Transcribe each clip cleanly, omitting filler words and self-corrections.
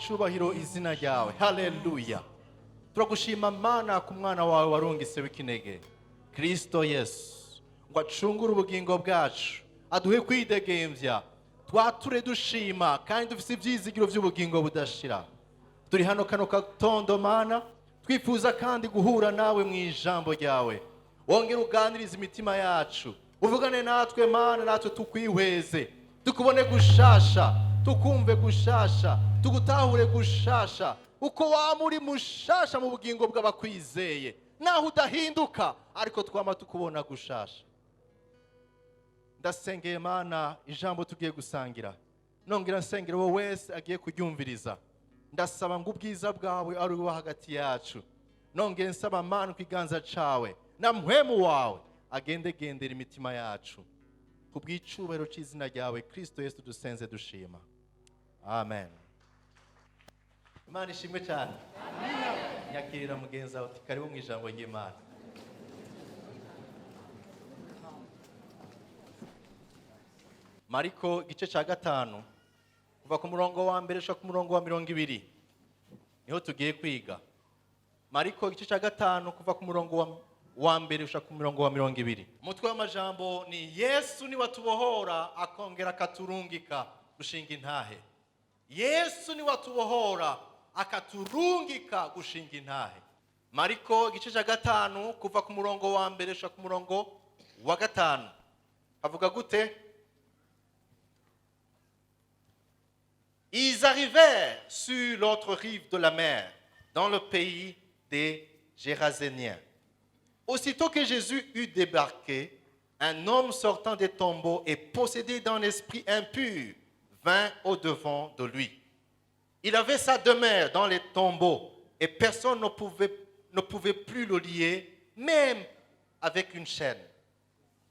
Icubahiro izina ryawe. Haleluya! Turagushima Mana ku mwana wawe warungise w'ikinege, Kristo Yesu, ngo acungure ubugingo bwacu, aduhe kwidegembya, twature dushima kandi dufite ibyizigiro by'ubugingo budashira. Turi hano kano gatondo Mana, twifuza kandi guhura nawe mu ijambo ryawe. Wongere uganirize imitima yacu, uvugane natwe Mana, natwe tukwihweze, tukubone gushasha, tukumve gushasha, tugutahure gushasha, uko waba uri mushasha mu bugingo bw'abakwizeye, naho udahinduka, ariko twama tukubona gushasha. Ndasengeye Mana ijambo tugiye gusangira, nongera nsengera uwo wese agiye kuryumviriza. Ndasaba ngo ubwiza bwawe ari buba hagati yacu. Nongera nsaba Mana ku iganza cawe na mpwemu wawe agende gendera imitima yacu, ku bw'icubahiro c'izina ryawe Kristo Yesu dusenze dushima, amen. Imana ishimwe cyane. Nyakirira mugenzi wawe uti: "Karibu mu ijambo ry'Imana." Mariko igice cya 5, kuva ku murongo wa 1 ushika ku murongo wa 20, niho tugiye kwiga. Mariko igice cya 5, kuva ku murongo wa 1 ushika ku murongo wa 20. Umutwe w'amajambo ni "Yesu niwe atubohora akongera akaturungika gushinga intahe". Yesu niwe atubohora akaturungika gushinga intahe. Mariko igice cya 5, kuva ku murongo wa 1 ushika ku murongo wa 5, avuga gute? Ils arrivèrent sur l'autre rive de la mer, dans le pays des Géraséniens. Aussitôt que Jésus eut débarqué, un homme sortant des tombeaux et possédé d'un esprit impur vint au-devant de lui. Il avait sa demeure dans les tombeaux et personne ne pouvait plus le lier, même avec une chaîne.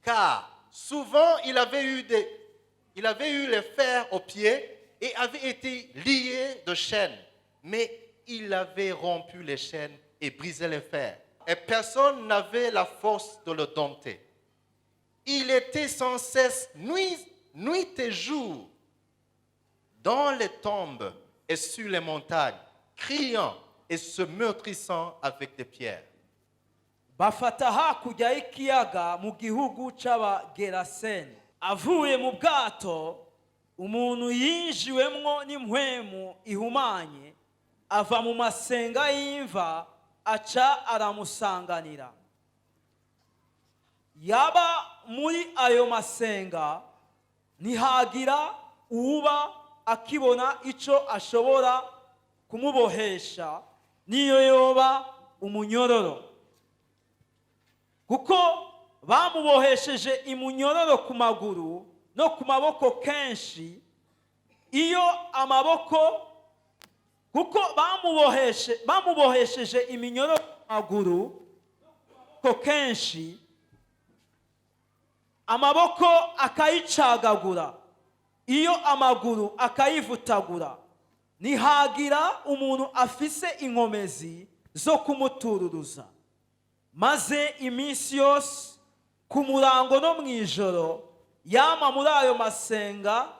Car souvent il avait eu les fers aux pieds et avait été lié de chaînes, mais il avait rompu les chaînes et brisé les fers. Et personne n'avait la force de le dompter. Il était sans cesse, nuit et jour, dans les tombes et sur les montagnes, criant et se meurtrissant avec des pierres. Bafata hakurya y'ikiyaga mu gihugu c'Abageraseni. Avuye mu bwato, umuntu yinjiwemwo n'impwemu ihumanye ava mu masenga y'imva aca aramusanganira. Yaba muri ayo masenga, ntihagira uwuba akibona ico ashobora kumubohesha, niyo yoba umunyororo, kuko bamubohesheje imunyororo ku maguru no ku maboko kenshi. Iyo amaboko, kuko bamubohesheje iminyororo ku maguru ko kenshi, amaboko akayicagagura, iyo amaguru akayivutagura, ntihagira umuntu afise inkomezi zo kumutururuza. Maze iminsi yose ku murango no mu ijoro yama muri ayo masenga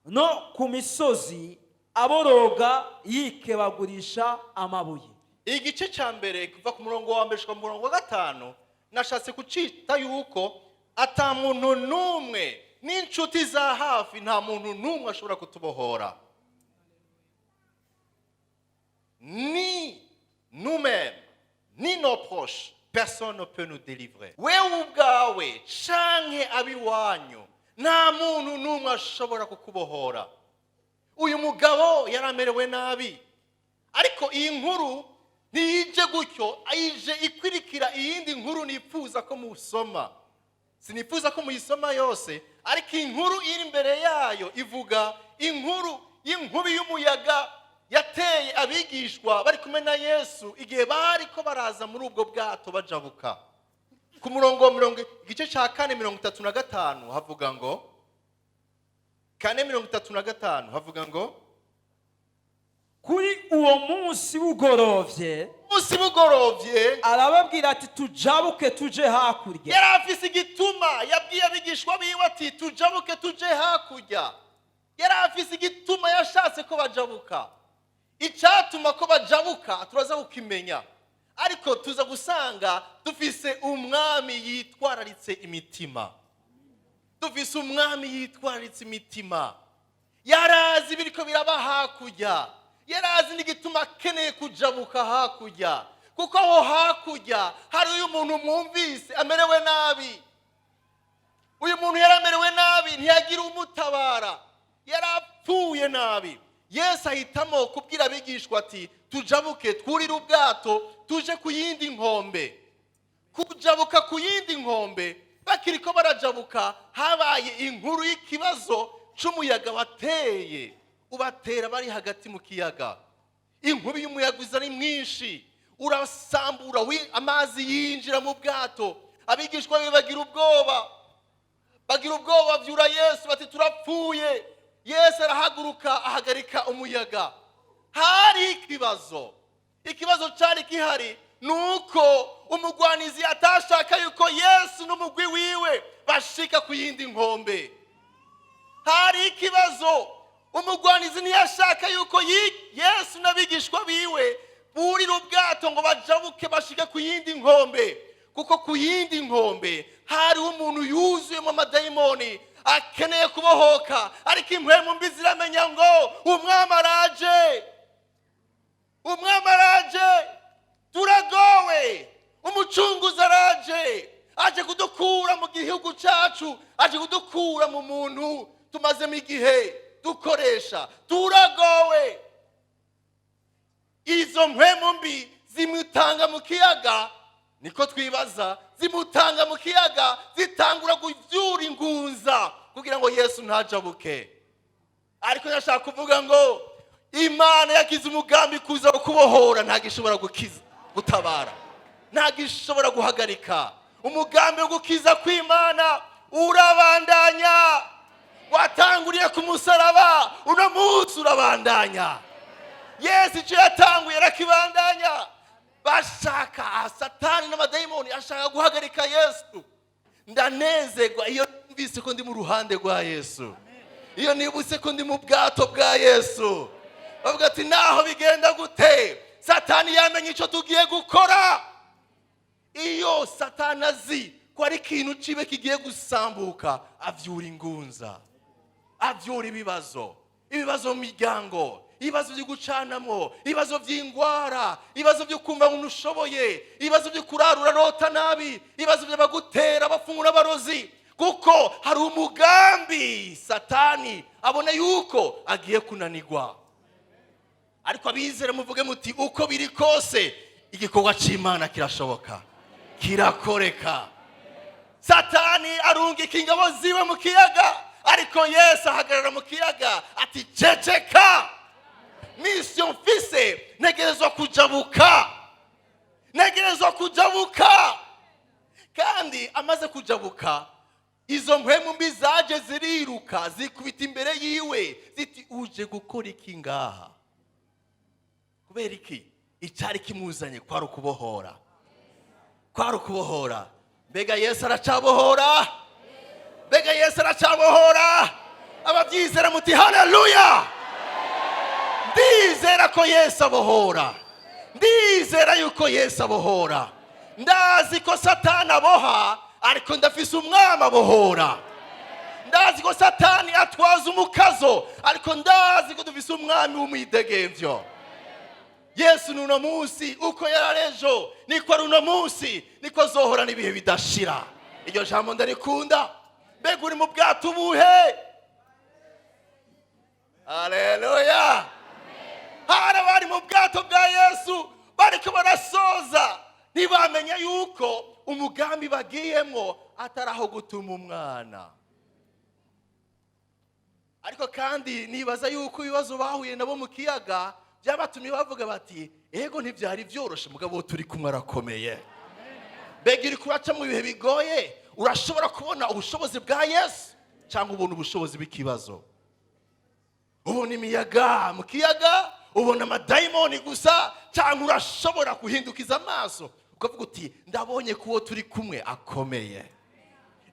no ku misozi, aboroga yikebagurisha amabuye. Igice cya 1, kuva ku murongo wa 1 gushika ku murongo wa 5, nashatse kucita yuko ata muntu n'umwe, n'inshuti za hafi, nta muntu n'umwe ashobora kutubohora. Ni nous-mêmes ni nos proches, personne ne peut nous délivrer. Wewe ubwawe canke abiwanyu, nta muntu n'umwe ashobora kukubohora. Uyu mugabo yaramerewe nabi, ariko iyi nkuru ntiyije gutyo, ije ikurikira iyindi nkuru nifuza ko musoma. Sinifuza ko muyisoma yose, ariko inkuru iri imbere yayo ivuga inkuru y'inkubi y'umuyaga yateye abigishwa bari kumwe na Yesu igihe bari ko baraza muri ubwo bwato bajabuka. Ku murongo wa mirongo, igice cya 4, 35, havuga ngo, 4, 35, havuga ngo: Kuri uwo munsi bugorovye, Munsi bugorovye, arababwira ati: "Tujabuke tuje hakurya." Yari afise igituma yabwiye abigishwa biwe ati: "Tujabuke tuje hakurya." Yari afise igituma yashatse ko bajabuka. Icyatuma ko bajabuka turaza kukimenya, ariko tuza gusanga dufise umwami yitwararitse imitima. Dufise umwami yitwararitse imitima. Yarazi ibiriko biraba hakurya, yarazi n'igituma akeneye kujabuka hakurya, kuko aho hakurya hari uyu muntu mwumvise amerewe nabi. Uyu muntu yari amerewe nabi, ntiyagira umutabara, yarapfuye nabi. Yesu ahitamo kubwira abigishwa ati: "Tujabuke, twurire ubwato, tuje ku yindi nkombe." Kujabuka ku yindi nkombe, bakiri ko barajabuka, habaye inkuru y'ikibazo c'umuyaga wateye, ubatera bari hagati mu kiyaga. Inkubi y'umuyaga iza ari mwinshi, urasambura, amazi yinjira mu bwato. Abigishwa be bagira ubwoba, bagira ubwoba, bavyura Yesu bati: "Turapfuye." Yesu arahaguruka, ahagarika umuyaga. Hari ikibazo. Ikibazo cyari gihari ni uko umugwanizi atashaka yuko Yesu n'umugwi wiwe bashika ku yindi nkombe. Hari ikibazo, umugwanizi ntiyashaka yuko Yesu n'abigishwa biwe burira ubwato ngo bajabuke bashike ku yindi nkombe, kuko ku yindi nkombe hariho umuntu yuzuyemo amadayimoni akeneye kubohoka. Ariko impwemu mbi ziramenya ngo umwami araje, umwami araje, turagowe, umucunguzi araje, aje kudukura mu gihugu cyacu, aje kudukura mu muntu tumazemo igihe dukoresha, turagowe. Izo mpwemu mbi zimutanga mu kiyaga, niko twibaza, zimutanga mu kiyaga, zitangura kuvyura ingunza kugira ngo Yesu ntajabuke. Ariko ndashaka kuvuga ngo Imana yagize umugambi kuza kubohora, ntabwo ishobora gukiza, gutabara, ntabwo ishobora guhagarika. Umugambi wo gukiza kw'Imana urabandanya. Watanguriye ku musaraba, uno munsi urabandanya. Yesu icyo yatanguye arakibandanya. Bashaka, Satani n'amadayimoni ashaka guhagarika Yesu. Ndanezerwa iyo numvise ko ndi mu ruhande rwa Yesu, iyo nibutse ko ndi mu bwato bwa Yesu. Bavuga ati: "Naho bigenda gute, Satani yamenye icyo tugiye gukora." Iyo Satani azi ko ari ikintu cibe kigiye gusambuka, avyura ingunza, avyura ibibazo, ibibazo mu miryango, ibibazo byo gucanamo, ibibazo by'ingwara, ibibazo byo kumva ngo ntushoboye, ibibazo byo kurara urarota nabi, ibibazo by'abagutera, abafungura, abarozi, kuko hari umugambi Satani abona yuko agiye kunanirwa. Ariko abizere muvuge muti: "Uko biri kose, igikorwa cy'Imana kirashoboka, kirakoreka." Satani arungika ingabo ziwe mu kiyaga, ariko Yesu ahagarara mu kiyaga ati: "Ceceka, mission mfise, ntegerezwa kujabuka, ntegerezwa kujabuka." Kandi amaze kujabuka, izo mpwemu mbi zaje ziriruka, zikubita imbere yiwe, ziti: "Uje gukora iki ngaha?" Kubera iki? Icyari kimuzanye kwari ukubohora, kwari ukubohora. Mbega Yesu aracabohora? Mbega Yesu aracabohora? Ababyizera muti: "Haleluya!" Ndizera ko Yesu abohora, ndizera yuko Yesu abohora. Ndazi ko Satani aboha, ariko ndafise umwami abohora. Ndazi ko Satani atwaza umukazo, ariko ndazi ko dufise umwami w'umwidegemvyo. Yesu ni uno munsi uko yari ejo, niko ari uno munsi, niko azohora n'ibihe bidashira. Iryo jambo ndarikunda. Mbega uri mu bwato ubuhe? Aleluya! Hari abari mu bwato bwa Yesu bariko barasoza, ntibamenya yuko umugambi bagiyemo atari aho gutuma umwana. Ariko kandi nibaza yuko ibibazo bahuye nabo mu kiyaga byabatumye bavuga bati: "Ego, ntibyari byoroshe, mugabo turi kumwe arakomeye." Mbega uri kuraca mu bihe bigoye, urashobora kubona ubushobozi bwa Yesu cyangwa ubona ubushobozi bw'ikibazo? Ubona imiyaga mu kiyaga, ubona amadayimoni gusa, cyangwa urashobora guhindukiza amaso ukavuga uti: "Ndabonye ko uwo turi kumwe akomeye"?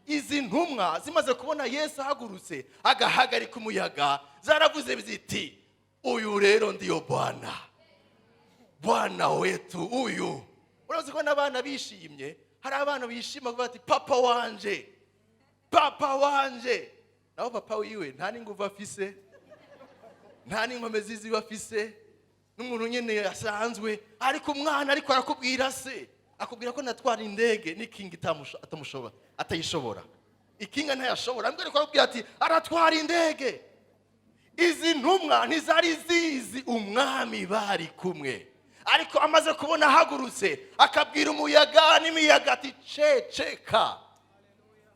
Izi ntumwa zimaze kubona Yesu ahagurutse agahagarika umuyaga, zaravuze ziti Uyu rero ndiyo Bwana, Bwana wetu uyu. Urazi ko n'abana bishimye, hari abana bishima bavuga ati: "Papa wanje, papa wanje." Naho papa wiwe nta n'inguvu afise, nta n'inkomezi ziwe afise, n'umuntu nyine asanzwe. Ariko umwana ariko arakubwira, se akubwira ko natwara indege n'ikinga atamushobora, atayishobora. Ikinga ntayashobora, ariko arakubwira ati aratwara indege. Izi ntumwa ntizari zizi umwami bari kumwe, ariko amaze kubona ahagurutse akabwira umuyaga n'imiyaga ati: "Ceceka,"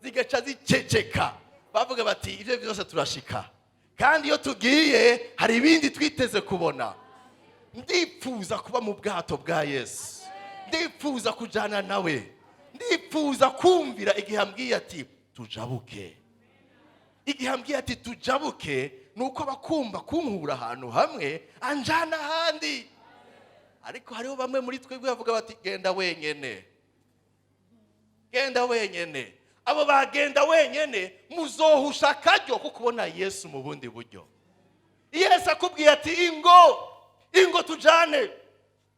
zigaca ziceceka. Bavuga bati: "Ibyo byose turashika, kandi iyo tugiye hari ibindi twiteze kubona." Ndipfuza kuba mu bwato bwa Yesu, ndipfuza kujyana nawe, ndipfuza kumvira igihe ambwiye ati: "Tujabuke." Igihe ambwiye ati: "Tujabuke," ni uko abakumva kunkura ahantu hamwe anjana ahandi. Ariko hariho bamwe muri twebwe bavuga bati: "Genda wenyene, genda wenyene." Abo bagenda wenyene muzohusha akaryo ko kubona Yesu mu bundi buryo. Yesu akubwiye ati: "Ingo, ingo tujane,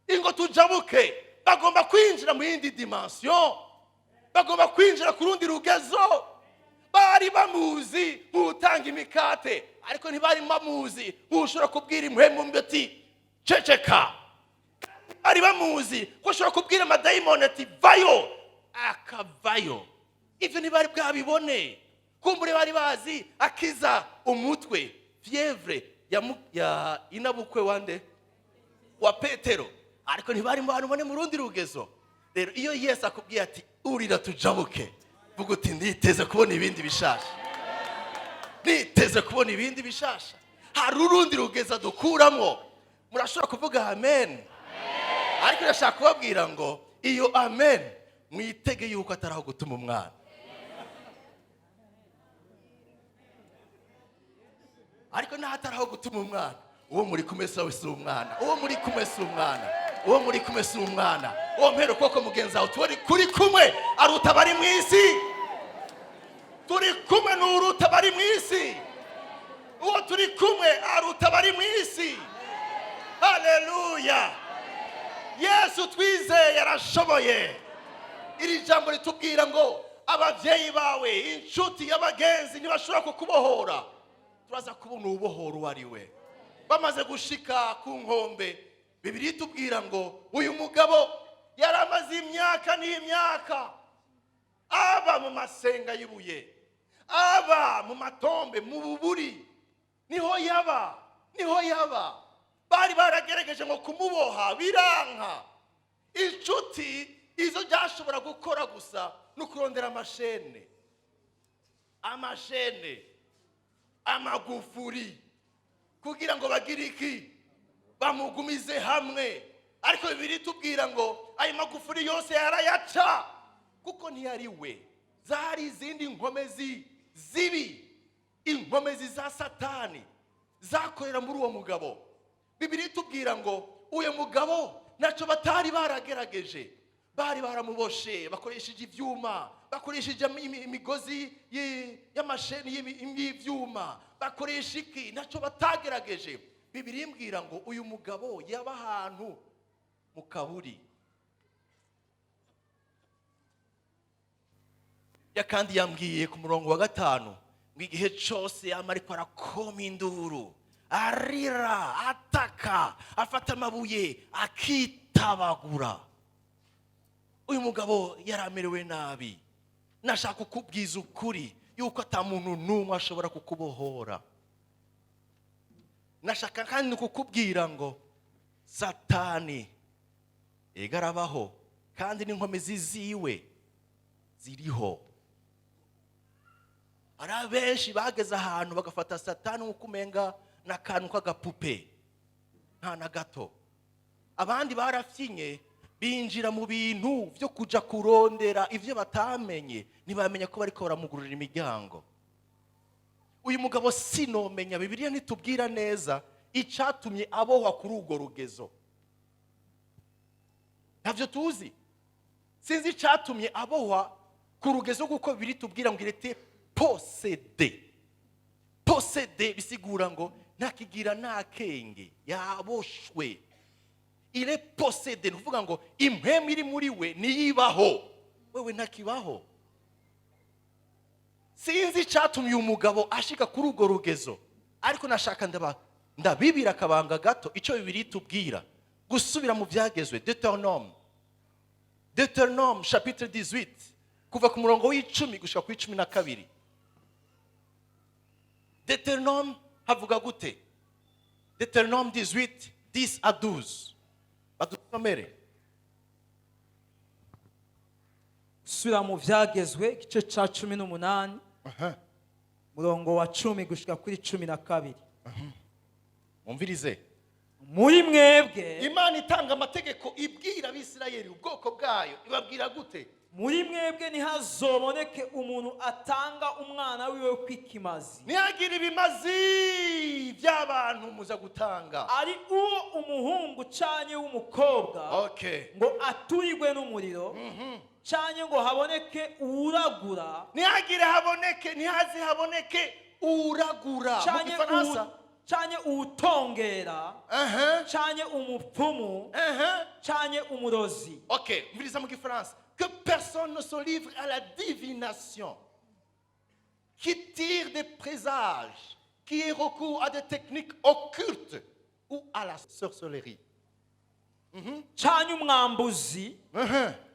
ingo tujabuke," bagomba kwinjira mu yindi dimension, bagomba kwinjira ku rundi rugezo. Bari bamuzi nk'utanga imikate, ariko ntibari bamuzi nk'ushobora kubwira impwemu mbi ati: "Ceceka." Bari bamuzi ko ashobora kubwira amadayimoni ati: "Vayo," akavayo. Ibyo ntibari bwabibone. Kumbure bari bazi akiza umutwe, fièvre ya inabukwe wande wa Petero, ariko ntibari banubone mu rundi rugezo. Rero iyo Yesu akubwiye ati: "Urira tujabuke," vuga uti: "Nditeze kubona ibindi bishasha, niteze kubona ibindi bishasha." Hari urundi rugeza dukuramo. Murashobora kuvuga amen, ariko ndashaka kubabwira ngo iyo amen mwitege yuko atari aho gutuma umwana. Ariko n'ahatari aho gutuma umwana, uwo muri kumwe sawe si umwana, uwo muri kumwe si umwana, uwo muri kumwe si umwana. Uwo mpera ukuboko mugenzi wawe, turi kuri kumwe aruta abari mu isi. Turi kumwe n'uruta abari mu isi. Uwo turi kumwe aruta abari mu isi. Haleluya! Yesu twizeye arashoboye. Iri jambo ritubwira ngo ababyeyi bawe, inshuti y'abagenzi ntibashobora kukubohora. Turaza kubona uwubohora uwo ari we. Bamaze gushika ku nkombe, Bibiliya itubwira ngo uyu mugabo yari amaze imyaka n'imyaka aba mu masenga y'ibuye, aba mu matombe, mu buburi, niho yaba, niho yaba. Bari baragerageje ngo kumuboha, biranka. Inshuti izo byashobora gukora gusa no kurondera amashene, amashene, amagufuri, kugira ngo bagire iki? Bamugumize hamwe. Ariko Bibiliya itubwira ngo ayo magufuri yose yarayaca, kuko ntiyari we, zari izindi nkomezi zibi, inkomezi za Satani zakorera muri uwo mugabo. Bibiliya itubwira ngo uyu mugabo ntacyo batari baragerageje. Bari baramuboshe bakoresheje ibyuma, bakoresheje imigozi y'amasheni y'ibyuma, bakoresha iki, ntacyo batagerageje. Bibiliya imbwira ngo uyu mugabo yaba ahantu mu kaburi. Ya kandi yambwiye ku murongo wa 5 ngo igihe cyose yama ariko arakoma induru, arira, ataka, afata amabuye akitabagura. Uyu mugabo yari amerewe nabi. Nashaka kukubwiza ukuri yuko ata muntu n'umwe ashobora kukubohora. Nashaka kandi kukubwira ngo Satani ega arabaho, kandi n'inkomezi ziwe ziriho. Hari abenshi bageze ahantu bagafata Satani nk'uko umenga n'akantu k'agapupe, nta na gato. Abandi barafyinye, binjira mu bintu byo kuja kurondera ibyo batamenye, ntibamenya ko bariko baramugurira imiryango. Uyu mugabo sinomenya, Bibiliya ntitubwira neza icatumye abohwa kuri urwo rugezo, ntabyo tuzi. Sinzi icatumye abohwa ku rugezo, kuko Bibiliya itubwira ngo il était possédé. Possédé bisigura ngo Ntakigira n'akenge, yaboshwe. Il est possédé, ni ukuvuga ngo impwemu iri muri we niyibaho, wewe ntakibaho. Sinzi icyatumye uyu mugabo ashika kuri urwo rugezo, ariko nashaka ndaba ndabibira akabanga gato icyo Bibiliya itubwira. Gusubira mu Byagezwe, Deutéronome, Deutéronome chapitre 18, kuva ku murongo w'10 gushika ku w'12. Deutéronome havuga gute? Deutéronome 18, 10 à 12, badusomere. Gusubira mu Byagezwe, igice cya 18, murongo wa 10 gushika kuri 12. Mumvirize. Muri mwebwe Imana itanga amategeko, ibwira Abisirayeli, ubwoko bwayo, ibabwira gute? Muri mwebwe ntihazoboneke umuntu atanga umwana wiwe kw'ikimazi. Ntihagire ibimazi by'abantu muza gutanga. Ari uwo umuhungu canke w'umukobwa, ngo aturirwe n'umuriro, canke ngo haboneke uwuragura. Ntihagire haboneke, ntihaze haboneke uragura mu canke Gifaransa. Canke uwutongera, canke umupfumu, canke umurozi. Ok, mviriza mu Gifaransa: que personne ne se livre à la divination, qui tire des présages, qui ait recours à des techniques occultes ou à la sorcellerie. Canke umwambuzi,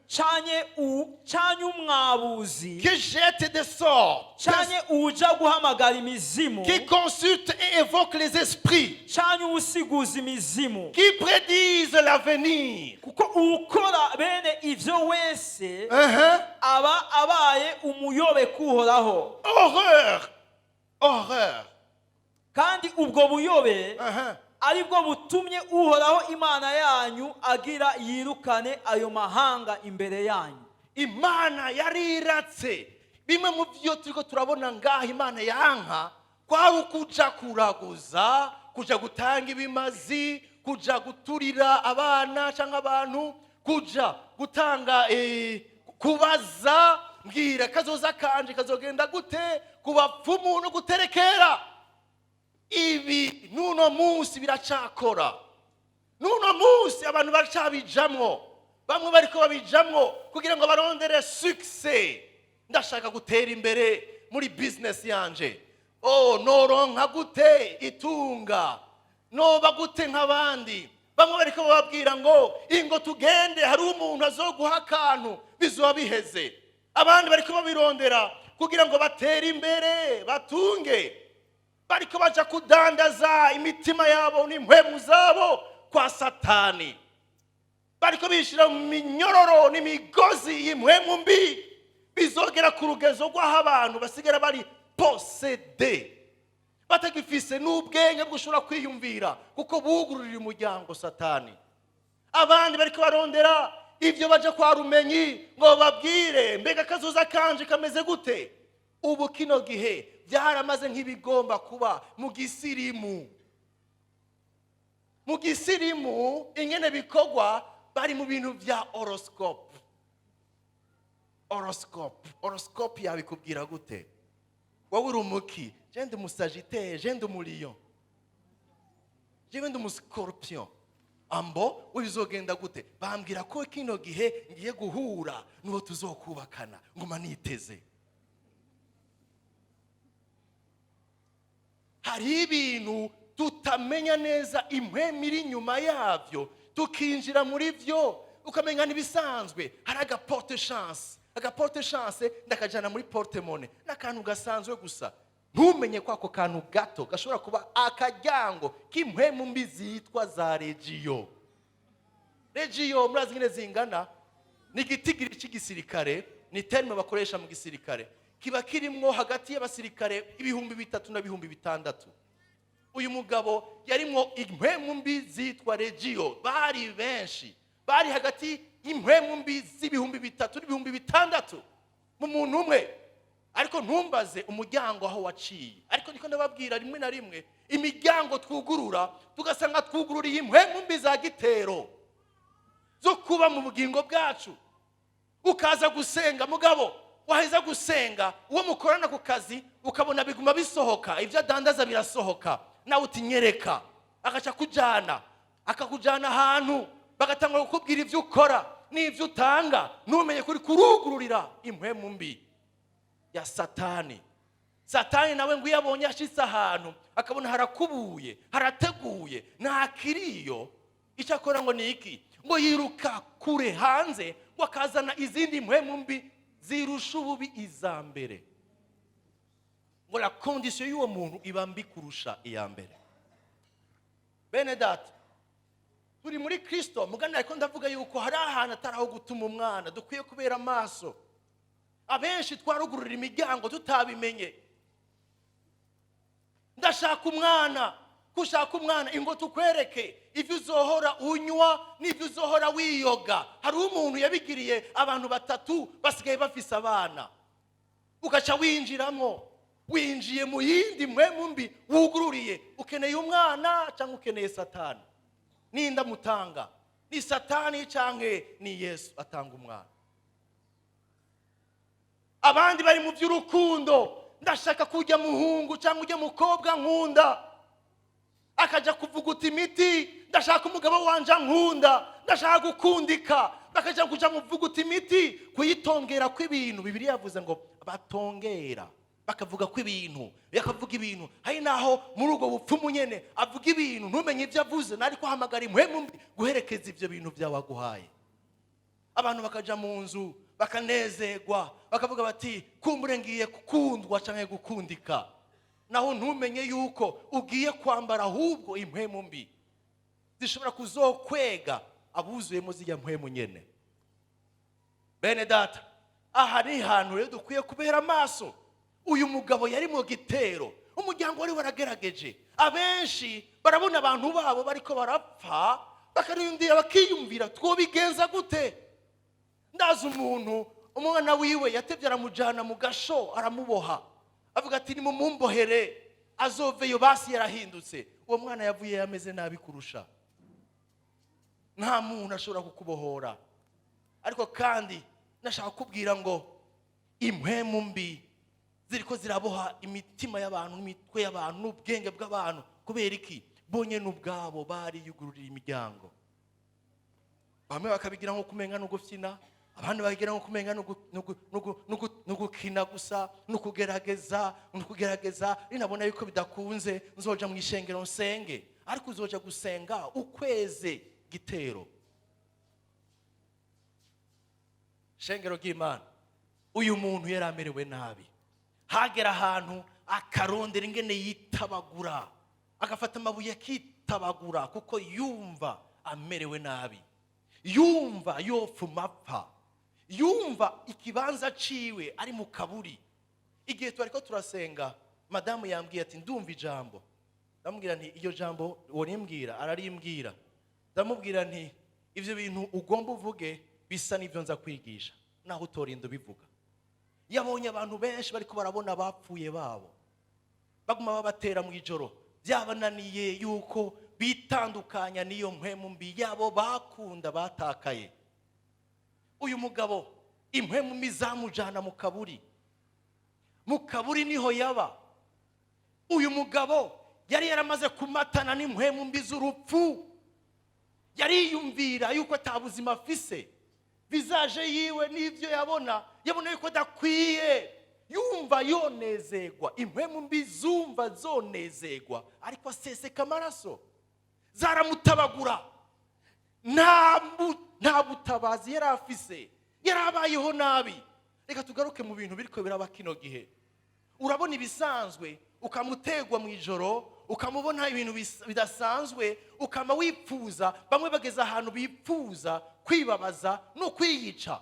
canke umwabuzi, Qui jette des sorts, canke uwuja guhamagara imizimu, qui consulte et évoque les esprits, canke uwusiguza imizimu, qui prédisent l'avenir. Kuko uwukora bene ivyo wese aba abaye umuyobe kuhoraho. Horreur! Horreur! Kandi ubwo buyobe aribwo butumye Uhoraho Imana yanyu agira yirukane ayo mahanga imbere yanyu. Imana yariratse bimwe mu byo turiko turabona ngaha. Imana yanka kwari ukuja kuraguza, kuja gutanga ibimazi, kuja guturira abana cyangwa abantu, kuja gutanga kubaza mbwira kazoza kanje kazogenda gute, ku bapfumu no guterekera. Ibi n'uno munsi biracakora, n'uno munsi abantu baracabijamwo. Bamwe bariko babijamwo kugira ngo barondere succès: ndashaka gutera imbere muri business yanje, oh, noronka gute itunga, noba gute nk'abandi? Bamwe bariko bababwira ngo ingo tugende, hari umuntu azoguha akantu, bizoba biheze. Abandi bariko babirondera kugira ngo batere imbere, batunge. Bariko baja kudandaza imitima yabo n'impwemu zabo kwa Satani. Bariko bishira mu minyororo n'imigozi y'impwemu mbi. Bizogera ku rugezo rw'aho abantu basigara bari possédés, batagifise n'ubwenge bwo kwiyumvira, kuko bugururira umuryango Satani. Abandi bariko barondera ibyo, baja kwa rumenyi ngo babwire mbega kazoza kanje kameze gute. Ubu kino gihe byaramaze nk'ibigomba kuba mu gisirimu. Mu gisirimu ingene bikorwa, bari mu bintu bya horoscope. Horoscope, horoscope yabikubwira gute? Wowe uri umuki? Je ndi umusagittaire, je ndi umulion, jewe ndi umuscorpion. Ambo we bizogenda gute? Bambwira ko kino gihe ngiye guhura n'uwo tuzokubakana, nguma niteze. Hari ibintu tutamenya neza impwemu iri inyuma yabyo, tukinjira muri byo ukamenya n'ibisanzwe. Hari agaporte chance, agaporte chance ndakajyana muri porte-monnaie, n'akantu gasanzwe gusa, ntumenye ko ako kantu gato gashobora kuba akaryango k'impwemu mbi zitwa za légion. Légion murazi nyine zingana, ni igitigiri cy'igisirikare, ni terme bakoresha mu gisirikare, kiba kirimwo hagati y'abasirikare 3000 na 6000. Uyu mugabo yarimwo impwemu mbi zitwa légion, bari benshi, bari hagati y'impwemu mbi z'ibihumbi 3 n'ibihumbi 6000 mu muntu umwe. Ariko ntumbaze umuryango aho waciye, ariko niko ndababwira, rimwe na rimwe imiryango twugurura, tugasanga twugururiye impwemu mbi za gitero zo kuba mu bugingo bwacu. Ukaza gusenga, mugabo waheza gusenga, uwo mukorana ku kazi ukabona biguma bisohoka, ibyo adandaza birasohoka. Nawe uti: "Nyereka." Agaca kujana, akakujana ahantu, bagatangura kukubwira ibyo ukora n'ibyo utanga, ntumenye kuri kurugururira impwemu mbi ya Satani. Satani nawe ngo iyo abonye ashitse ahantu, akabona harakubuye, harateguye, nta kiriyo, icyo akora ngo ni iki? Ngo yiruka kure hanze, ngo akazana izindi mpwemu mbi zirusha ububi iza mbere. Ngo la condition y'uwo muntu iba mbi kurusha iya mbere. Bene data, turi muri Kirisito mugana, ariko ndavuga yuko hari ahantu atari aho gutuma umwana. Dukwiye kubera amaso. Abenshi twarugurura imiryango tutabimenye. Ndashaka umwana, kushaka umwana, ingo tukwereke ibyo uzohora unywa n'ibyo uzohora wiyoga. Hari umuntu yabigiriye abantu batatu, basigaye bafise abana. Ugaca winjiramo, winjiye mu yindi mpwemu mbi wugururiye. Ukeneye umwana cyangwa ukeneye Satani? Ninda mutanga, ni Satani cyangwa ni Yesu atanga umwana? Abandi bari mu by'urukundo: ndashaka kujya muhungu cyangwa ujya mukobwa nkunda. Akajya kuvuguta imiti: ndashaka umugabo wanje nkunda, ndashaka gukundika. Bakajya kuja muvuguta imiti, kuyitongera kw'ibintu. Bibiliya yavuze ngo batongera, bakavuga ko ibintu, bakavuga ibintu. Hari naho muri ubwo bupfumu nyene avuga ibintu, ntumenye ibyo avuze, nari kuhamagara impwemu mbi guherekeza ibyo bintu byawe aguhaye. Abantu bakaja mu nzu, bakanezerwa, bakavuga bati: "Kumbure ngiye gukundwa cyangwa gukundika." Naho ntumenye yuko ugiye kwambara ahubwo impwemu mbi zishobora kuzokwega abuzuyemo zijya mpwemu nyene. Bene data, aha ni ahantu rero dukwiye kubera amaso. Uyu mugabo yari mu gitero, umuryango wari waragerageje. Abenshi barabona abantu babo bariko barapfa, bakarindira, bakiyumvira: twobigenza gute? Ndazi umuntu, umwana wiwe yatevye aramujana mu gasho, aramuboha, avuga ati: "Nimumumbohere azoveyo basi yarahindutse." Uwo mwana yavuye yameze nabi kurusha. Nta muntu ashobora kukubohora. Ariko kandi nashaka kukubwira ngo impwemu mbi ziriko ziraboha imitima y'abantu n'imitwe y'abantu n'ubwenge bw'abantu. Kubera iki? Bonyene ubwabo bariyugururira imiryango. Bamwe bakabigira nko kumenga no gufyina, abandi bakabigira nko kumenga no gukina gusa, no kugerageza. Ninabona yuko bidakunze, nzoja mu ishengero nsenge. Ariko uzoja gusenga ukweze gitero. Shengero ry'Imana, uyu muntu yari amerewe nabi. Hagera ahantu akarondera ingene yitabagura, agafata amabuye akitabagura, kuko yumva amerewe nabi, yumva yopfuma apfa, yumva ikibanza ciwe ari mu kaburi. Igihe twari ko turasenga, madamu yambwiye ati: "Ndumva ijambo." Ndamubwira nti: "Iryo jambo worimbwira?" Ararimbwira. Ndamubwira nti: "Ibyo bintu ugomba uvuge bisa n'ibyo nza kwigisha, naho utorinda ubivuga." Yabonye abantu benshi bariko barabona abapfuye babo, baguma babatera mu ijoro. Byabananiye yuko bitandukanya n'iyo mpwemu mbi yabo bakunda batakaye. Uyu mugabo impwemu mbi zamujana mu kaburi. Mu kaburi niho yaba. Uyu mugabo yari yaramaze kumatana n'impwemu mbi z'urupfu. Yariyumvira yuko ata buzima afise. Visage yiwe n'ibyo yabona, yabona yuko adakwiye, yumva yonezegwa. Impwemu mbi zumva zonezegwa ariko aseseka amaraso, zaramutabagura. Nta butabazi yari afise, yari abayeho nabi. Reka tugaruke mu bintu biriko biraba kino gihe. Urabona ibisanzwe, ukamutegwa mu ijoro, ukamubona ibintu bidasanzwe, ukama wipfuza. Bamwe bageze ahantu bipfuza kwibabaza no kwiyica.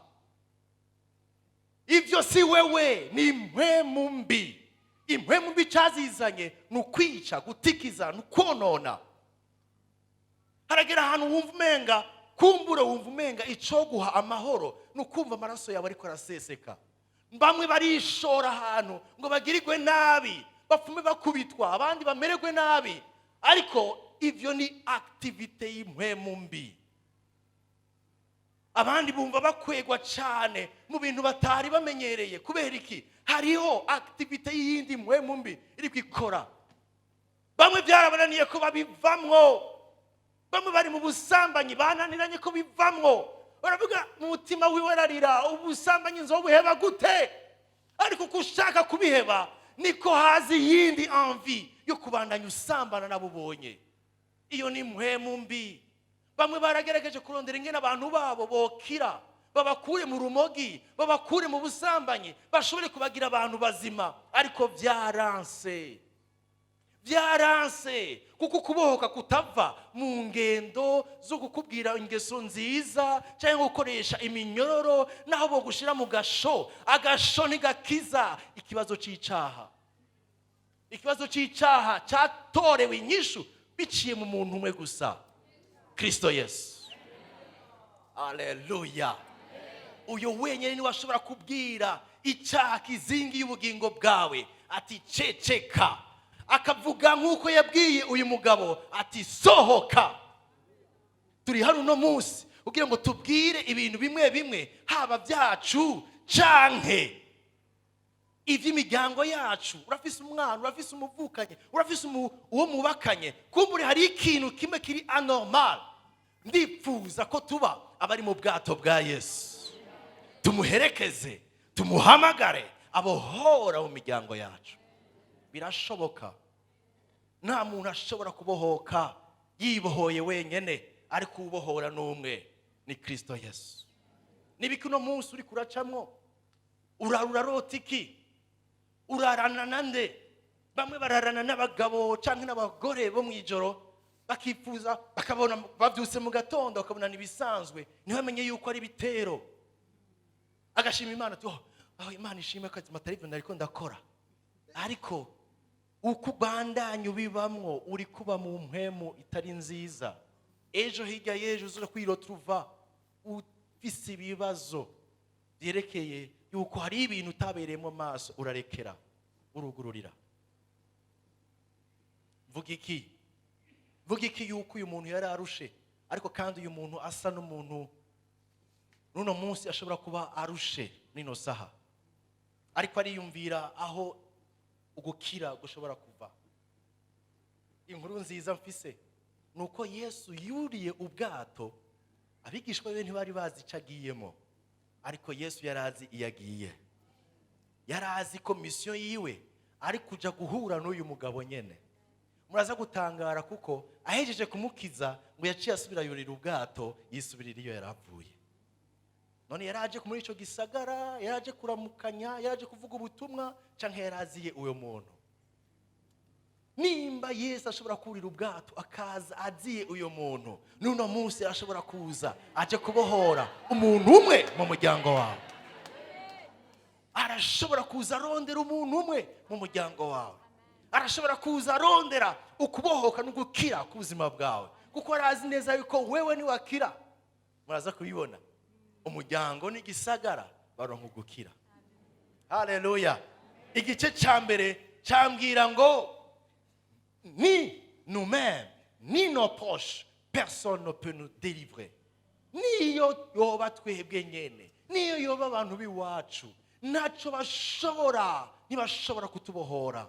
Ibyo si wewe, ni impwemu mbi. Impwemu mbi cyazizanye ni ukwica, gutikiza, ni ukonona. Haragera ahantu wumva umenga, kumbura wumva umenga icoguha amahoro ni ukumva amaraso yawe ariko araseseka. Bamwe barishora ahantu ngo bagirirwe nabi, bapfume bakubitwa, abandi bamererwe nabi. Ariko ibyo ni activité y'impwemu mbi. Abandi bumva bakwegwa cyane mu bintu batari bamenyereye. Kubera iki? Hariho activité y'iyindi mpwemu mbi iri kwikora. Bamwe byarabananiye ko babivamwo. Bamwe bari mu busambanyi, bananiranye ko bivamwo. Baravuga mu mutima wiwe, ararira: "Ubusambanyi nzobuheba gute?" Ariko uko ushaka kubiheba, niko haza iyindi envie yo kubandanya usambana nabo ubonye. Iyo ni mpwemu mbi. Bamwe baragerageje kurondera ingene abantu babo bokira, babakure mu rumogi, babakure mu busambanyi, bashobore kubagira abantu bazima, ariko byaranse, byaranse, kuko ukubohoka kutava mu ngendo zo kukubwira ingeso nziza cyangwa gukoresha iminyororo. Naho bogushira mu gasho, agasho ntigakiza ikibazo cy'icaha. Ikibazo cy'icaha cyatorewe inyishu biciye mu muntu umwe gusa, Kristo Yesu. Aleluya! Uyu wenyine niwe ashobora kubwira icyaha kizingiye ubugingo bwawe ati: "Ceceka." Akavuga nk'uko yabwiye uyu mugabo ati: "Sohoka." Turi hano uno munsi kugira ngo tubwire ibintu bimwe bimwe, haba byacu canke iby'imiryango yacu. Urafise umwana, urafise umuvukanye, urafise uwo mubakanye, kumbure hari ikintu kimwe kiri anormal. Ndipfuza ko tuba abari mu bwato bwa Yesu, tumuherekeze, tumuhamagare abohora mu miryango yacu. Birashoboka. Nta muntu ashobora kubohoka yibohoye wenyine, ariko ubohora ni umwe, ni Kirisito Yesu. Nibiki uno munsi uri kuracamwo? Urara urarota iki? Urarana na nde? Bamwe bararana n'abagabo cyangwa n'abagore bo mu ijoro, bakifuza, bakabona babyutse mu gatondo, bakabona ibisanzwe, ntibamenye yuko ari ibitero. Agashima Imana ati: "Oh, oh, Imana ishimwe ko atari ibyo nariko ndakora." Ariko uko ubandanya ubibamwo, uri kuba mu mpwemu itari nziza. Ejo, hirya y'ejo, uza kwiroturuva ufise ibibazo byerekeye yuko hari ibintu utabereyemo amaso, urarekera, urugururira. Vuga iki? Vuga iki yuko uyu muntu yari arushe, ariko kandi uyu muntu asa n'umuntu n'uno munsi ashobora kuba arushe nino saha, ariko ariyumvira aho ugukira gushobora kuva? Inkuru nziza mfise ni uko Yesu yuriye ubwato. Abigishwa be ntibari bazi icyo agiyemo, ariko Yesu yari azi iyo agiye. Yari azi ko mission yiwe ari kuja guhura n'uyu mugabo nyene. Muraza gutangara, kuko ahejeje kumukiza ngo yaciye asubira yurira ubwato, yisubirira iyo yari avuye. None yari aje muri icyo gisagara, yari aje kuramukanya, yari aje kuvuga ubutumwa, cyangwa yari aziye uwo muntu? Nimba Yesu ashobora kurira ubwato akaza aziye uyu muntu, n'uno munsi ashobora kuza aje kubohora umuntu umwe mu muryango wawe. Arashobora kuza arondera umuntu umwe mu muryango wawe. Arashobora kuza arondera ukubohoka no gukira k'ubuzima bwawe, kuko arazi neza yuko wewe niwakira, muraza kubibona, umuryango n'igisagara baronka ugukira. Haleluya! Igice cya mbere cyambwira ngo ni nous-mêmes ni nos proches, personne ne peut nous délivrer. Niyo yoba twebwe nyene, niyo yoba abantu b'iwacu, ntacyo bashobora, ntibashobora kutubohora.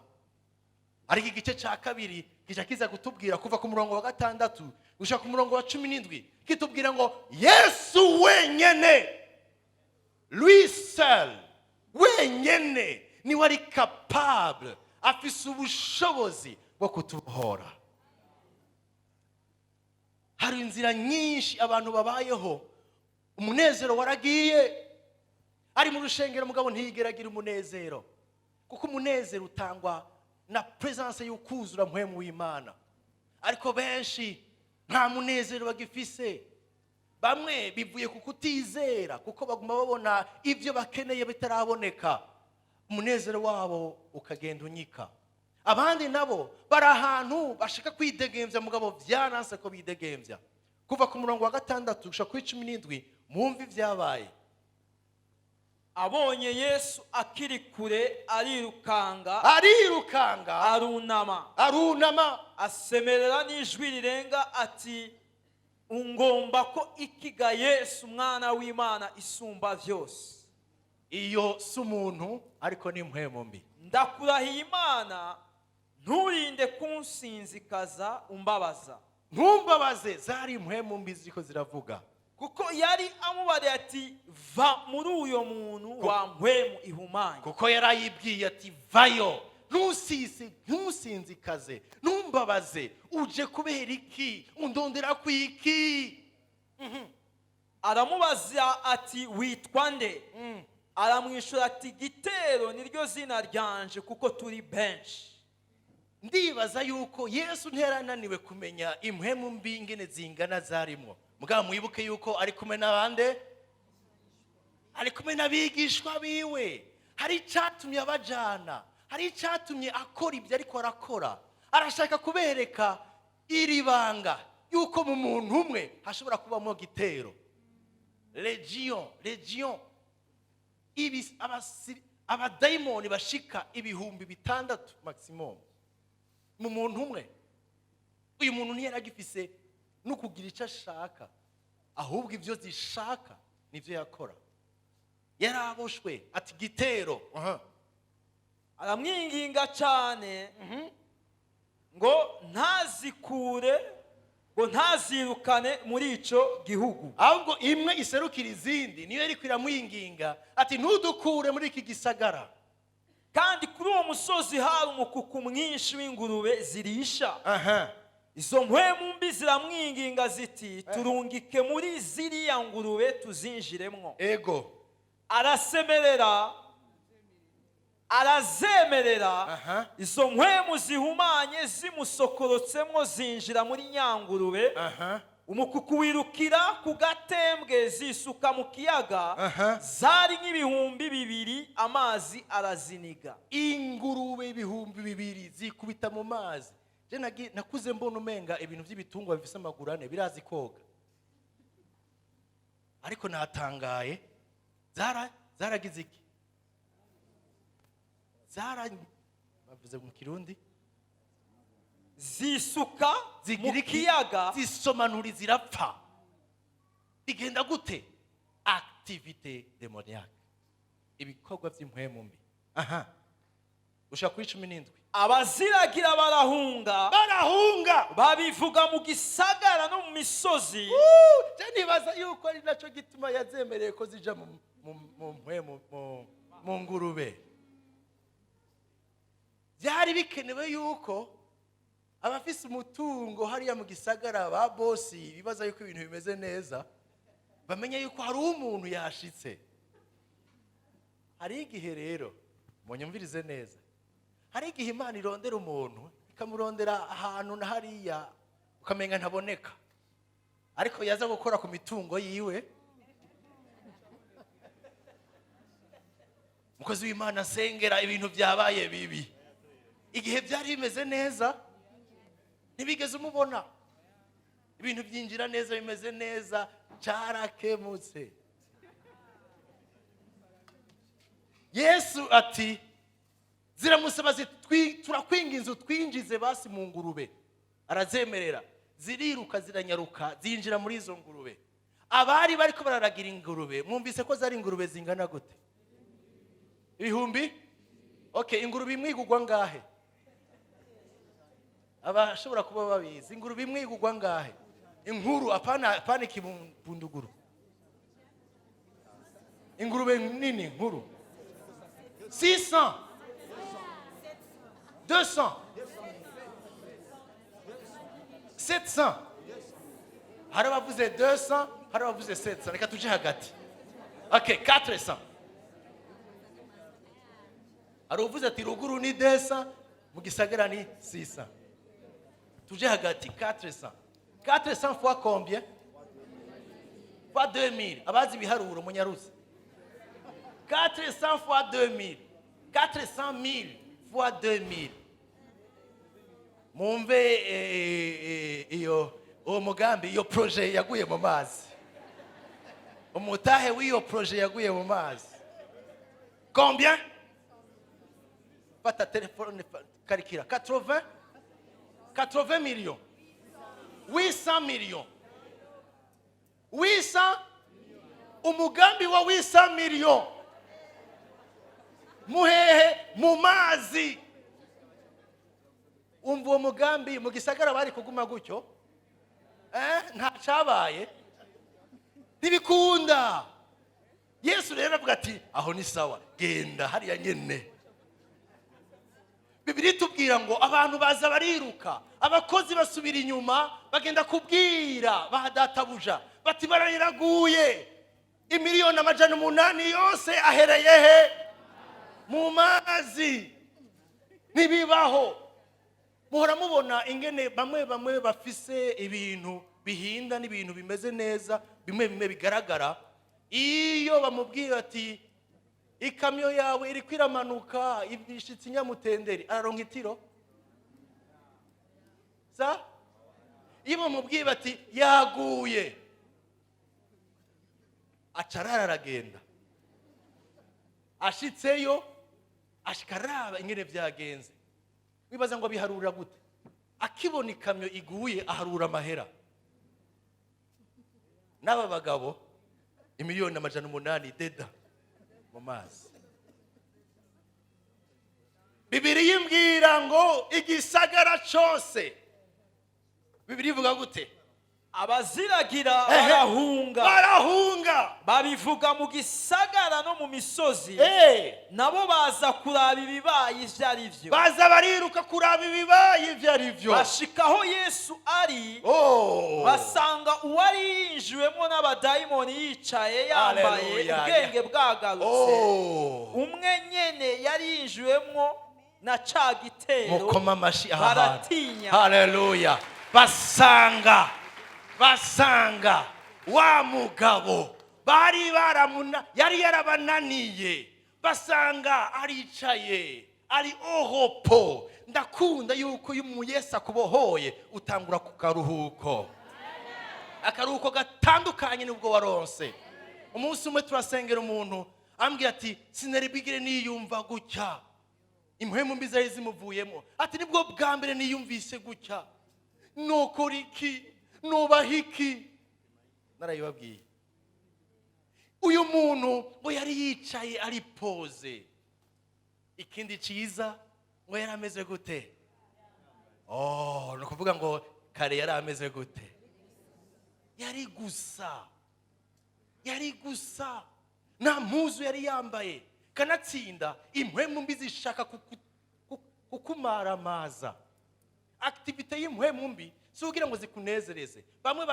Ariko igice cya kabiri kica kiza kutubwira, kuva ku murongo wa 6 gushika ku murongo wa 17, kitubwira ngo Yesu wenyene, lui seul, wenyene niwe ari capable, afise ubushobozi bwo kutubohora. Hari inzira nyinshi abantu babayeho, umunezero waragiye. Ari mu rushengero, mugabo ntiyigera agira umunezero, kuko umunezero utangwa na présence y'ukuzura mpwemu w'Imana. Ariko benshi nta munezero bagifise. Bamwe bivuye ku kutizera, kuko baguma babona ibyo bakeneye bitaraboneka, umunezero wabo ukagenda unyika. Abandi nabo bari ahantu bashaka kwidegembya, mugabo byaranse ko bidegembya. Kuva ku murongo wa 6 gushika kuri 17, mwumve ibyabaye. Abonye Yesu akiri kure, arirukanga, Arirukanga, arunama, arunama, asemerera n'ijwi rirenga ati: "Ungomba ko ikiga, Yesu umwana w'Imana isumba byose?" Iyo si umuntu, ariko ni impwemu mbi. Ndakurahiye Imana, Nturinde kunsinzikaza umbabaza. Ntumbabaze. Zari impwemu mbi ziriko ziravuga. Kuko yari amubariye ati: "Va muri uyo muntu, wa mpwemu ihumanye." Kuko yari ayibwiye ati: "Vayo, ntusisi, ntusinzikaze, ntumbabaze. Uje kubera iki? Undondera ku iki?" Aramubaza ati: "Witwa nde?" Aramwishyura ati: "Gitero niryo zina ryanje, kuko turi benshi." Ndibaza yuko Yesu ntiyarananiwe kumenya impwemu mbi ingene zingana zarimwo. Mugabo mwibuke yuko ari kumwe n'abande, ari kumwe n'abigishwa biwe. Hari icyatumye abajana, hari icyatumye akora ibyo ariko arakora. Arashaka kubereka iri banga yuko mu muntu umwe hashobora kubamo gitero, légion, légion, abadayimoni bashika 6000 maximum mu muntu umwe. Uyu muntu ntiyari agifise no kugira icyo ashaka, ahubwo ibyo zishaka nibyo yakora. Yaraboshwe. Ati: "Gitero." Aha. Aramwinginga cyane ngo ntazikure, ngo ntazirukane muri icyo gihugu. Ahubwo imwe iserukira izindi niyo yariko iramwinginga ati: "Ntudukure muri iki gisagara." Kandi kuri uwo musozi hari umukuku mwinshi w'ingurube zirisha. Izo mpwemu mbi ziramwinginga ziti: "Turungike muri ziriya ngurube tuzinjiremwo." Arasemerera, arazemerera. Izo mpwemu zihumanye zimusokorotsemwo zinjira muri nyangurube. Umukuku wirukira ku gatembwe, zisuka mu kiyaga. Zari nk'ibihumbi 2, amazi araziniga. Ingurube 2000 zikubita mu mazi. Je nakuze mbona umenga ibintu by'ibitungwa bifise amaguru ane birazi koga, ariko natangaye. Zaragize iki? Zara, bavuze mu Kirundi? Zisuka Zigira mu iki? kiyaga. Zisomanura, zirapfa. Bigenda gute? Activité démoniaque, ibikorwa by'impwemu mbi. Aha ushaka kuri 17. Abaziragira barahunga. Barahunga. Babivuga mu gisagara no mu misozi. Je nibaza yuko ari nacyo gituma yazemereye ko zija mu mpwemu, mu ngurube. Byari bikenewe yuko abafise umutungo hariya mu gisagara, ba bosi bibaza yuko ibintu bimeze neza, bamenye yuko hari umuntu yashitse. Hari igihe rero, munyumvirize neza, hari igihe Imana irondera umuntu, ikamurondera ahantu na hariya ukamenga ntaboneka, ariko yaza gukora ku mitungo yiwe: "Umukozi w'Imana, asengera, ibintu byabaye bibi." Igihe byari bimeze neza ntibigeze umubona. Ibintu byinjira neza, bimeze neza, cyarakemutse. Yesu ati, ziramusaba ziti: "Turakwinginze, utwinjize basi mu ngurube." Arazemerera, ziriruka, ziranyaruka, zinjira muri izo ngurube. Abari bariko bararagira ingurube, mwumvise ko zari ingurube zingana gute? Ibihumbi. Okay, ingurube imwe igugwa ngahe? Abashobora kuba babizi, ingurube imwe igugwa ngahe? Inkuru, apana, apana ikibunduguru, ingurube nini nkuru. 600, 200, 700. Hari abavuze 200, hari abavuze 700. Reka tuje hagati. Okay, 400. Hari uvuze ati ruguru ni 200, mu gisagara ni 600. Tuje hagati, 400. 400 fois combien? Fois 2000. Abazi ibiharuro munyaruzi. 400 fois 2000, 400 000 fois 2000. Mumve iyo uwo mugambi, iyo projet yaguye mu mazi, umutahe w'iyo projet yaguye mu mazi. Combien? Fata telefone, karikira. 80, 80 millions, 800 millions, 800. Umugambi wa 800 millions muhehe? Mu mazi. Umva, uwo mugambi mu gisagara bari kuguma gutyo, nta cyabaye, ntibikunda. Yesu rero avuga ati: "Aho ni sawa, genda hariya nyene." Bibiri tubwira ngo abantu baza bariruka, abakozi basubira inyuma, bagenda kubwira ba databuja bati: "Barayiraguye, imiliyoni 800 yose ahereye he? Mu mazi." Ntibibaho. Muhora mubona ingene bamwe bamwe bafise ibintu bihinda n'ibintu bimeze neza, bimwe bimwe bigaragara. Iyo bamubwiye ati: "Ikamyo yawe iri kwiramanuka, ishitse inyamutenderi," araronka itiro sa. Iyo bamubwiye bati: "Yaguye," acarara, aragenda. Ashitseyo, ashika araba ingene vyagenze. Wibaza ngo abiharura gute? Akibona ikamyo iguye, aharura amahera. N'aba bagabo, imiliyoni 800 deda mu mazi. Bibiri yimbwira ngo igisagara cose, Bibiri ivuga gute? Abaziragira barahunga. Barahunga. Babivuga mu gisagara no mu misozi. Nabo baza kuraba ibibaye ivyo ari vyo. Baza bariruka kuraba ibibaye ibyo ari byo. Bashika aho Yesu ari, basanga uwari yinjiwemo n'abadayimoni yicaye, yambaye, Hallelujah. ubwenge bwagarutse, umwe nyene yari yinjiwemo na ca gitero. Mukoma amashi aha hantu. Baratinya. Haleluya! Basanga wa mugabo bari baramuna yari yarabananiye, basanga aricaye, ari au repos. Ndakunda yuko iyo umu Yesu akubohoye, utangura ku karuhuko, akaruhuko gatandukanye n'ubwo waronse. Umunsi umwe turasengera umuntu, ambwira ati: "Sinari bwigere niyumva gutya." Impwemu mbi zari zimuvuyemo. Ati: "Nibwo bwa mbere niyumvise gutya. Nukora iki? Nubaha iki?" Narayibabwiye. Uyu muntu ngo yari yicaye, ari posé. Ikindi cyiza, ngo yari ameze gute? Oh, ni ukuvuga ngo kare yari ameze gute? Yari gusa, yari gusa, nta mpuzu yari yambaye. Kanatsinda impwemu mbi zishaka kukumaramaza. Activité y'impwemu mbi si kugira ngo zikunezereze. Bamwe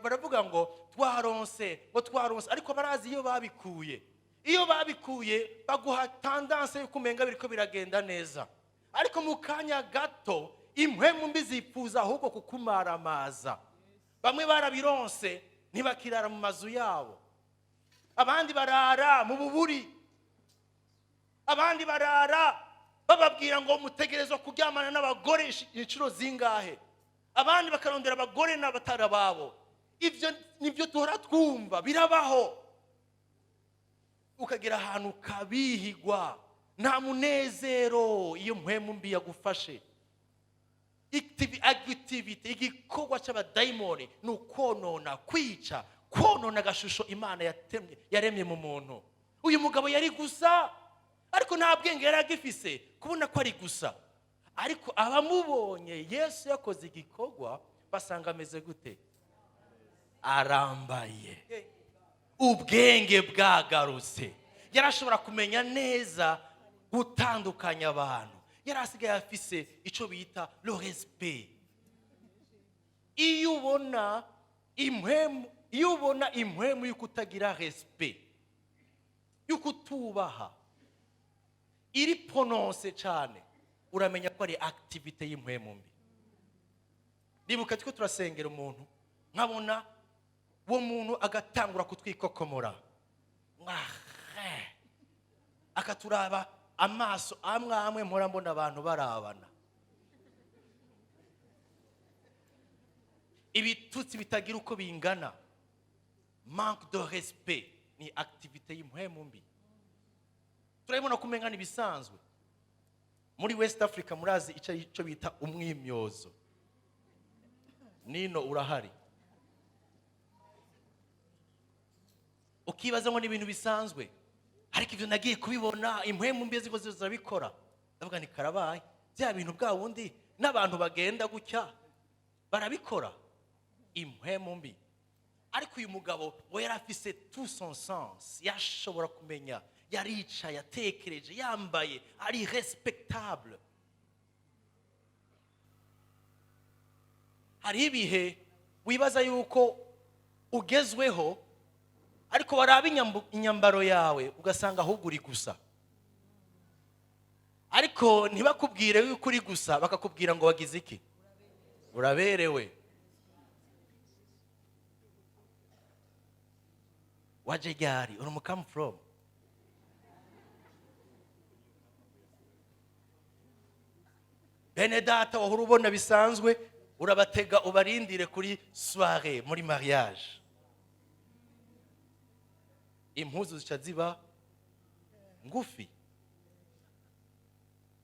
baravuga ngo twaronse, ngo twaronse, ariko barazi iyo babikuye. Iyo babikuye, baguha tendance yo kumenga biriko biragenda neza, ariko mu kanya gato impwemu mbi zifuza ahubwo kukumaramaza. Bamwe barabironse, ntibakirara mu mazu yabo, abandi barara mu buburi, abandi barara bababwira ngo mutegerezwa kuryamana n'abagore inshuro zingahe, abandi bakarondera abagore n'abatari ababo. Ibyo nibyo duhora twumva birabaho. Ukagera ahantu ukabihigwa, nta munezero. Iyo mpwemu mbi yagufashe, activité, igikorwa cy'abadayimoni ni ukonona, kwica, konona agashusho Imana yatemye, yaremye mu muntu. Uyu mugabo yari gusa, ariko nta bwenge yari agifise kubona ko ari gusa. Ariko abamubonye, Yesu yakoze igikorwa, basanga ameze gute? Arambaye, ubwenge bwagarutse, yarashobora kumenya neza gutandukanya abantu, yari asigaye afise icyo bita le respect. Iyo ubona impwemu, iyo ubona impwemu y'uko utagira respect, y'uko utubaha, iri prononcée cyane, uramenya ko ari activité y'impwemu mbi. Ndibuka two turasengera umuntu, nkabona uwo muntu agatangura kutwikokomora, akaturaba amaso amwe amwe mpora mbona abantu barabana, ibitutsi bitagira uko bingana, manque de respect, ni activité y'impwemu mbi. Turabibona ko umenga ibisanzwe. Muri West Africa, murazi icyo icyo bita umwimyozo? Nino urahari. Ukibaza ngo ni ibintu bisanzwe, ariko ibyo nagiye kubibona impwemu mbi ziko zirabikora. Ndavuga ni karabaye, bya bintu bwa wundi. N'abantu bagenda gutya barabikora, impwemu mbi. Ariko uyu mugabo ngo yari afise tout son sens, yashobora kumenya, yaricaye, atekereje, yambaye ari respectable. Hariho ibihe wibaza yuko ugezweho, ariko waraba inyambaro yawe ugasanga ahubwo uri gusa. Ariko ntibakubwire yuko uri gusa, bakakubwira ngo wagize iki? Uraberewe. Waje ryari? Uri mu come from? Bene data wahora ubona bisanzwe, urabatega ubarindire kuri soirée muri mariage, impuzu zica ziba ngufi,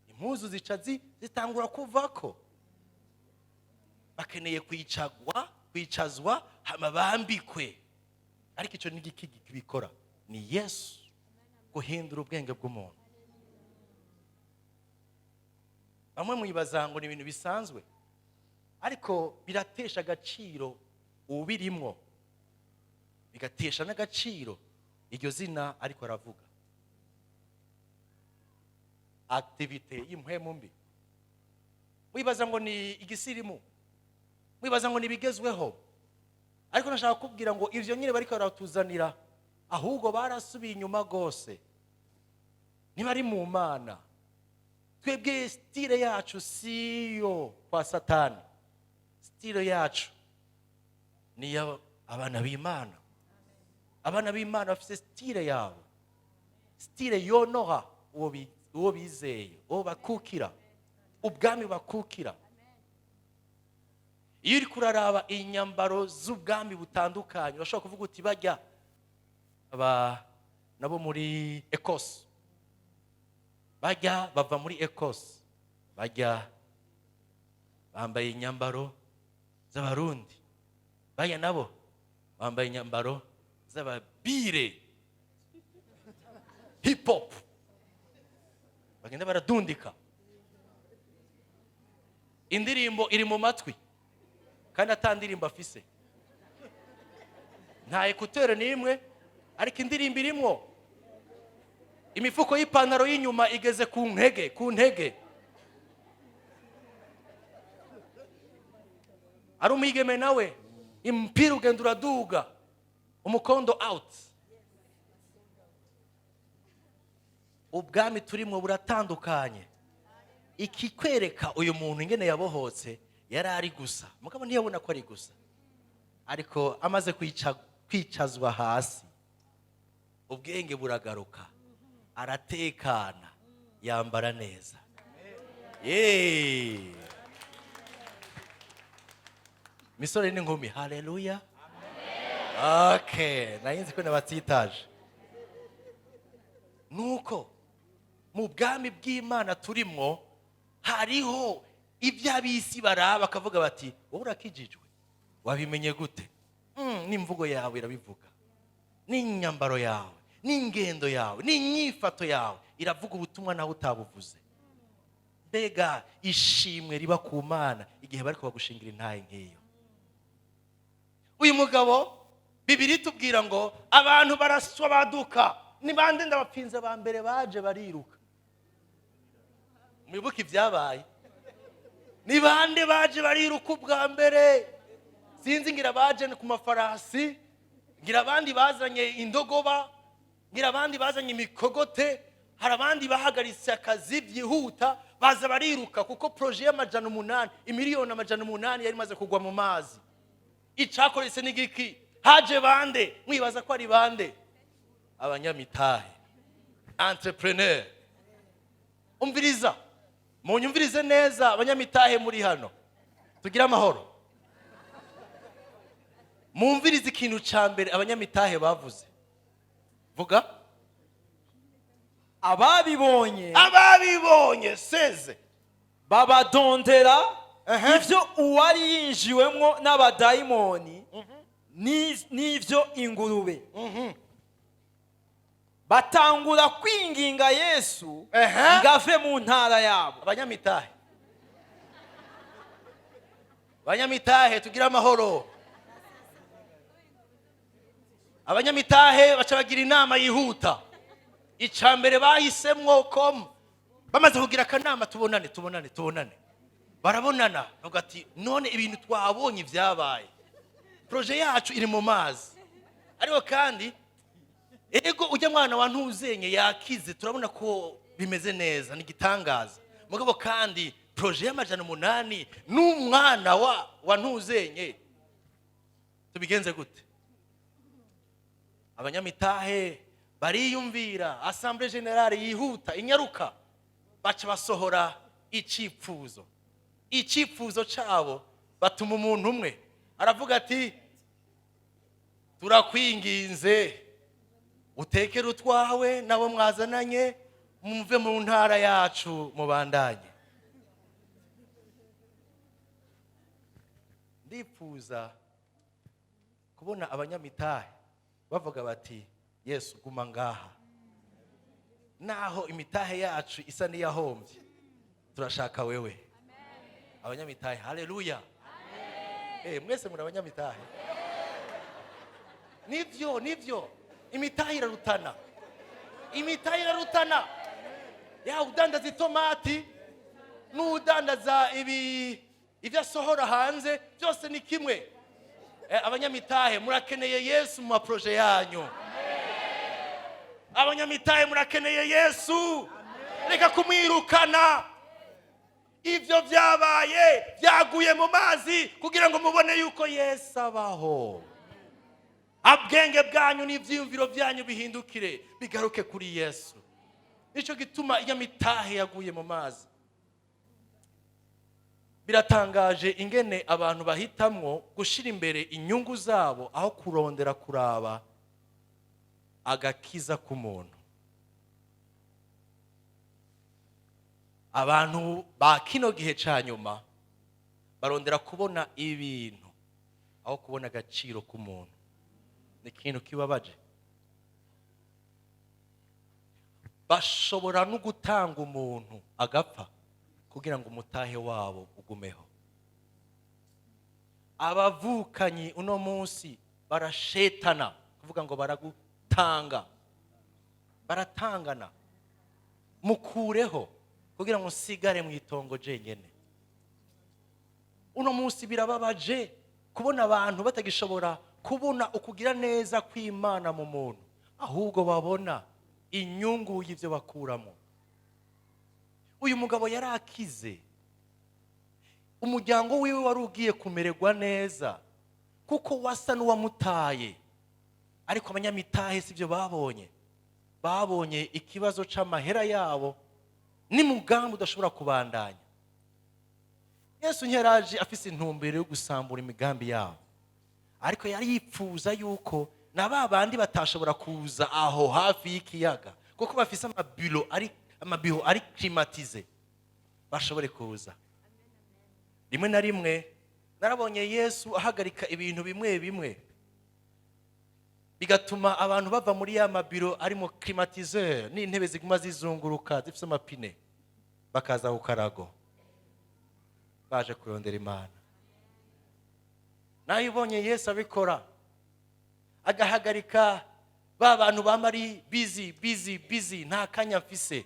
impuzu zica zitangura kuvako. Bakeneye kwicazwa hama bambikwe. Ariko icyo ni igiki kibikora? Ni Yesu guhindura ubwenge bw'umuntu. Bamwe mwibaza ngo ni ibintu bisanzwe, ariko biratesha agaciro ubirimwo, bigatesha n'agaciro iryo zina. Ariko aravuga activité y'impwemu mbi. Wibaza ngo ni igisirimu, wibaza ngo ni ibigezweho, ariko nashaka kukubwira ngo ivyo nyine bariko baratuzanira, ahubwo barasubiye inyuma rwose, ntibari mu Mana. Twebwe style yacu siyo kwa Satani, style yacu ni abana b'Imana. Abana b'Imana bafite style yabo, style yonoha uwo bizeye, uwo bakukira, ubwami bakukira. Iyo uri kuraraba inyambaro z'ubwami butandukanye, urashobora kuvuga uti bajya aba nabo muri Écosse, bajya bava muri Écosse, bajya bambaye inyambaro z'Abarundi, bajya nabo bambaye inyambaro z'ababire, hip hop, bagenda baradundika, indirimbo iri mu matwi kandi ata ndirimbo afise, nta écouteur n'imwe, ariko indirimbo irimwo. Imifuko y'ipantaro y'inyuma igeze ku ntege, ku ntege. Ari umwigeme nawe, impira ugenda uraduga, umukondo out. Ubwami turimo buratandukanye. Ikikwereka uyu muntu ingene yabohotse, yari ari gusa, mugabo ntiyabona ko ari gusa. Ariko amaze kwicazwa hasi, ubwenge buragaruka, aratekana, yambara neza. Yeee! Misore n'inkumi, haleluya! Okay, nari nzi ko nabatitaje. Nuko mu bwami bw'Imana turimwo hariho ibyo ab'isi baraba bakavuga bati: "Wowe urakijijwe, wabimenye gute?" N'imvugo yawe irabivuga, n'inyambaro yawe, n'ingendo yawe, n'inyifato yawe iravuga ubutumwa nawe utabuvuze. Mbega ishimwe riba ku Mana igihe bari bagushingira intahe nk'iyo! Uyu mugabo, Bibiliya itubwira ngo abantu baraswa baduka. Ni bande? Ndabapfinze. Ba mbere baje bariruka, mwibuke ibyabaye. Ni bande baje bariruka ubwa mbere? Sinzi, ngira baje ku mafarasi, ngira abandi bazanye indogoba, ngira abandi bazanye imikogote. Hari abandi bahagaritse akazi byihuta, baza bariruka, kuko projet y'800, imiliyoni 800 yari imaze kugwa mu mazi. Icakoretse n'igiki? Haje bande? Mwibaza ko ari bande? Abanyamitahe, entrepreneur. Umviriza, munyumvirize neza, abanyamitahe muri hano, tugire amahoro. Mumvirize ikintu cya mbere abanyamitahe bavuze. Vuga. Ababibonye Ababibonye seze babadondera ibyo uwari yinjiwemwo n'abadayimoni n'ibyo ingurube, batangura kwinginga Yesu ngo ave mu ntara yabo. Abanyamitahe. Abanyamitahe, tugire amahoro. Abanyamitahe baca bagira inama yihuta. Icya mbere bahisemwo ko bamaze kugira akanama, tubonane, tubonane, tubonane. Barabonana, bavuga ati: "None ibintu twabonye byabaye, projet yacu iri mu mazi, ariko kandi ego ujya mwana wa ntuzenye yakize, turabona ko bimeze neza, ni igitangaza. Mugabo kandi projet y'800 n'umwana wa ntuzenye, tubigenze gute?" Abanyamitahe bariyumvira, assemblée générale yihuta inyaruka, baca basohora icyifuzo. Icyifuzo cyabo, batuma umuntu umwe, aravuga ati: "Turakwinginze, utekere utwawe nabo mwazananye, muve mu ntara yacu, mubandanye." Ndifuza kubona abanyamitahe bavuga bati: "Yesu, guma ngaha, naho imitahe yacu isa n'iyahombye, turashaka wewe." Abanyamitahe, haleluya! Mwese muri abanyamitahe. Nibyo, nibyo, imitahe irarutana, imitahe irarutana. Ya udandaza itomati n'udandaza ibi, ibyo asohora hanze byose ni kimwe. Abanyamitahe murakeneye Yesu mu ma projets yanyu. Abanyamitahe murakeneye Yesu, reka kumwirukana. Ibyo byabaye byaguye mu mazi kugira ngo mubone yuko Yesu abaho. Abwenge bwanyu n'ibyiyumviro byanyu bihindukire, bigaruke kuri Yesu. Nicyo gituma iyo mitahe yaguye mu mazi. Biratangaje ingene abantu bahitamwo gushyira imbere inyungu zabo aho kurondera kuraba agakiza k'umuntu. Abantu ba kino gihe cya nyuma barondera kubona ibintu aho kubona agaciro k'umuntu. Ni ikintu kibabaje. Bashobora no gutanga umuntu agapfa kugira ngo umutahe wabo ugumeho. Abavukanyi uno munsi barashetana, kuvuga ngo baragutanga, baratangana, mukureho kugira ngo nsigare mu itongo jenyine. Uno munsi birababaje kubona abantu batagishobora kubona ukugira neza kw'Imana mu muntu, ahubwo babona inyungu y'ibyo bakuramo. Uyu mugabo yari akize, umuryango wiwe wari ugiye kumererwa neza kuko wasa n'uwamutaye. Ariko abanyamitahe si byo babonye, babonye ikibazo c'amahera yabo n'umugambi udashobora kubandanya. Yesu ntiyaraje afise intumbero yo gusambura imigambi yabo, ariko yari yipfuza yuko na ba bandi batashobora kuza aho hafi y'ikiyaga kuko bafise amabiro ari climatisé bashobore kuza. Rimwe na rimwe narabonye Yesu ahagarika ibintu bimwe bimwe, bigatuma abantu bava muri ya mabiro arimo climatiseur n'intebe ziguma zizunguruka zifise amapine, bakaza ku karago baje kurondera Imana. Nayo ubonye Yesu abikora, agahagarika ba bantu bama ari busy, busy, busy, nta kanya mfise,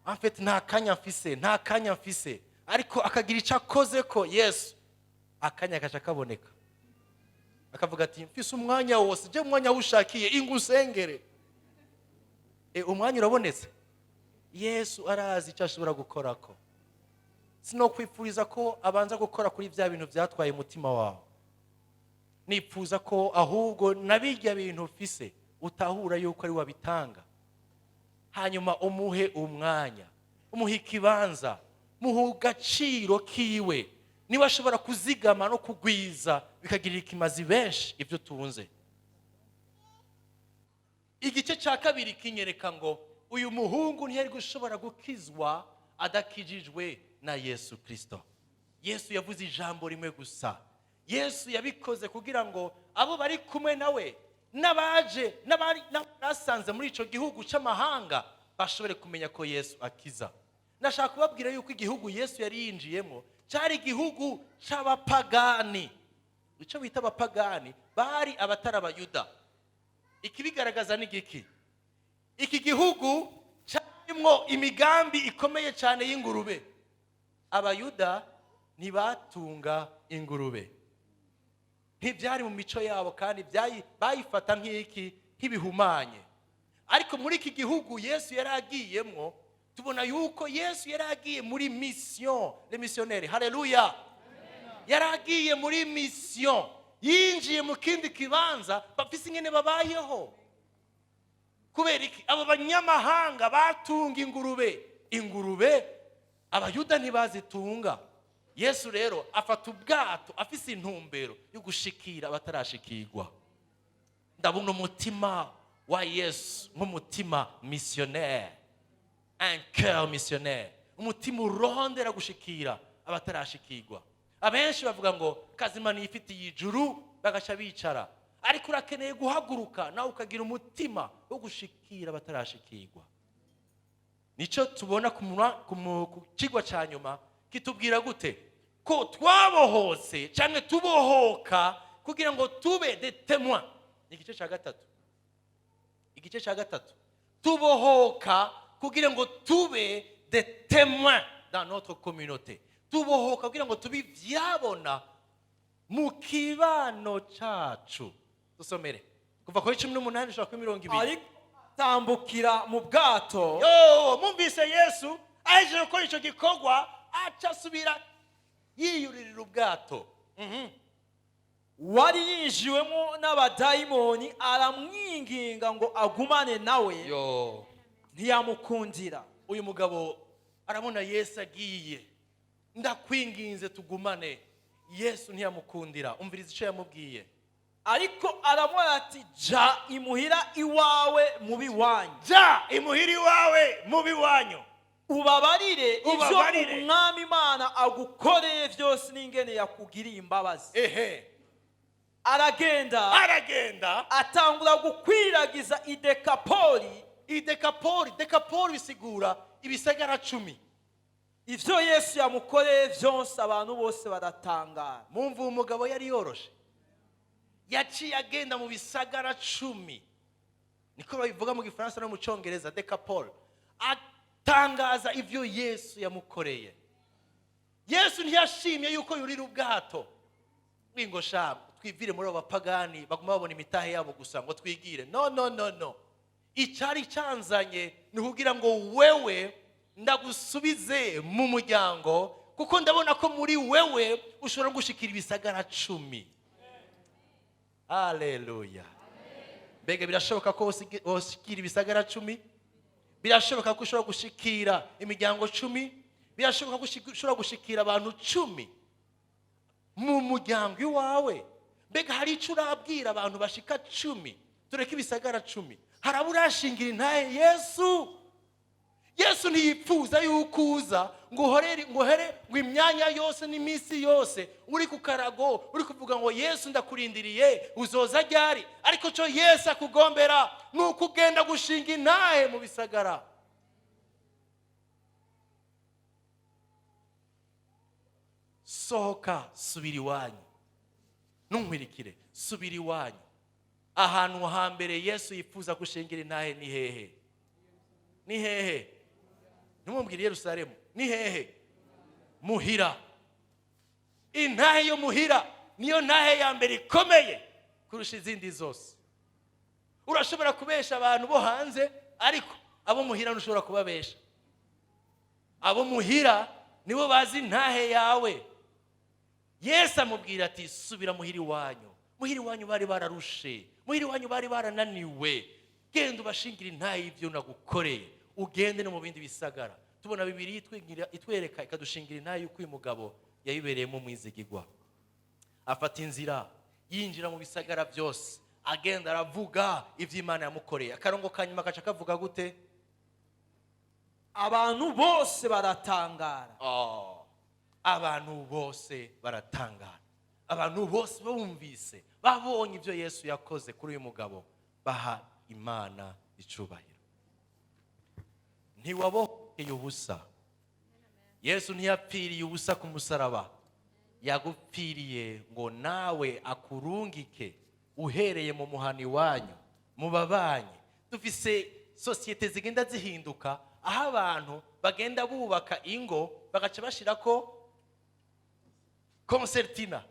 en fait nta kanya mfise, nta kanya mfise, ariko akagira icyo akoze ko Yesu, akanya kaca kaboneka, akavuga ati: "Mfise umwanya wose, je umwanya wushakiye, ingusengere." Umwanya urabonetse. Yesu arazi icyo ashobora gukorako. Sinokwifuriza ko abanza gukora kuri bya bintu byatwaye umutima wawe. Nifuza ko ahubwo na bijya bintu ufise utahura yuko ari wabitanga, hanyuma umuhe umwanya, umuhe ikibanza, muhe agaciro kiwe. Niba ashobora kuzigama no kugwiza bikagirira ikimazi benshi ibyo utunze. Igice cya kabiri kinyereka ngo uyu muhungu ntiyari gushobora gukizwa adakijijwe na Yesu Kirisito. Yesu yavuze ijambo rimwe gusa. Yesu yabikoze kugira ngo abo bari kumwe nawe n'abaje n'abari n'abasanze muri icyo gihugu cy'amahanga bashobore kumenya ko Yesu akiza. Nashaka kubabwira yuko igihugu Yesu yari yinjiyemo Cyari igihugu c'abapagani. Icyo bita abapagani bari abatari Abayuda. Ikibigaragaza ni giki? Iki gihugu cyarimwo imigambi ikomeye cyane y'ingurube. Abayuda ntibatunga ingurube, ntibyari mu mico yabo, kandi bayifata nk'iki? Nk'ibihumanye. Ariko muri iki gihugu Yesu yari agiyemwo, tubona yuko Yesu yari agiye muri mission, le missionnaire. Haleluya! Yari agiye muri mission, yinjiye mu kindi kibanza bafise ingene babayeho. Kubera iki? Abo banyamahanga batunga ingurube. Ingurube Abayuda ntibazitunga. Yesu rero afata ubwato afise intumbero yo gushikira abatarashikirwa. Ndabona umutima wa Yesu nk'umutima missionnaire, un cœur missionnaire, umutima urondera gushikira abatarashikirwa. Abenshi bavuga ngo kazima nifitiye ijuru, bagaca bicara. Ariko urakeneye guhaguruka nawe ukagira umutima wo gushikira abatarashikirwa. Nicyo tubona ku kigwa cya nyuma. Kitubwira gute? Ko twabohotse cyangwa tubohoka kugira ngo tube des témoins. Ni igice cya gatatu. Igice cya gatatu, tubohoka kugira ngo tube des témoins dans notre communauté. Tubohoka kugira ngo tube ibyabona mu kibano cyacu. Dusomere kuva kuri 18 ushobora kuri 20. Ariko atambukira mu bwato. Yo, mumvise Yesu ahejeje gukora icyo gikorwa, aca asubira yiyuririra ubwato. Wari yinjiwemo n'abadayimoni aramwinginga ngo agumane nawe. Yo! Ntiyamukundira. Uyu mugabo arabona Yesu agiye: "Ndakwinginze, tugumane." Yesu ntiyamukundira. Umviriza icyo yamubwiye. Ariko aramubwira ati: "Ja imuhira iwawe mu b'iwanyu." "Ja imuhira iwawe mu b'iwanyu." "Ubabarire ibyo Ubabarire. Umwami Imana agukoreye byose n'ingene yakugiriye imbabazi." Aragenda, Aragenda. atangura gukwiragiza i Dekapoli. I Dekapoli. Dekapoli bisigura ibisagara 10. Ibyo Yesu yamukoreye byose, abantu bose baratangara. Mumva, uwo mugabo yari yoroshe, yaciye agenda mu bisagara 10, niko babivuga mu Gifaransa no mu Cyongereza, Dekapole, atangaza ibyo Yesu yamukoreye. Yesu ntiyashimye yuko yurira ubwato ngo sha twivire muri abo bapagani baguma babona imitahe yabo gusa, ngo twigire. No, no, no, no! Icyari cyanzanye ni ukugira ngo wewe ndagusubize mu muryango, kuko ndabona ko muri wewe ushobora gushikira ibisagara 10. Haleluya! Mbega birashoboka ko woshikira ibisagara 10? Birashoboka ko ushobora gushikira imiryango 10? Birashoboka ko ushobora gushikira abantu 10 mu muryango iwawe? Mbega hari icyo urabwira abantu bashika 10? Tureke ibisagara 10. Hari abo urashingira intahe Yesu? Yesu ntiyipfuza yuko uza ngo uhorere, ngo uhere, ngo imyanya yose n'iminsi yose uri ku karago, uri kuvuga ngo: "Yesu, ndakurindiriye, uzoza ryari?" Ariko cyo Yesu akugombera ni uko ugenda gushinga intahe mu bisagara. "Sohoka, subira iwanyu, ntunkwirikire, subira iwanyu." Ahantu hambere Yesu yifuza gushingira intahe ni hehe? Ni hehe? Ntimubwire Yerusalemu. Ni hehe? Muhira. Intahe yo muhira niyo ntahe ya mbere ikomeye kurusha izindi zose. Urashobora kubesha abantu bo hanze, ariko abo muhira ntushobora kubabesha. Abo muhira nibo bazi intahe yawe. Yesu amubwira ati: "Subira muhira iwanyu." Muhira iwanyu bari bararushe, muhira iwanyu bari barananiwe. Genda ubashingire intahe y'ibyo nagukoreye, ugende no mu bindi bisagara. Tubona Bibiri itwereka, ikadushingira intahe y'uko uyu mugabo yayibereyemo umwizigigwa. Afata inzira, yinjira mu bisagara byose, agenda aravuga ibyo Imana yamukoreye. Akarongo ka nyuma gaca kavuga gute? Abantu bose baratangara. Oh, abantu bose baratangara. Abantu bose bumvise, babonye ibyo Yesu yakoze kuri uyu mugabo, baha Imana icubahiro. Ntiwabohokeye ubusa. Yesu ntiyapfiriye ubusa ku musaraba, yagupfiriye ngo nawe akurungike uhereye mu muhani wanyu, mu babanyi. Dufise sosiyete zigenda zihinduka, aho abantu bagenda bubaka ingo bagaca bashirako concertina.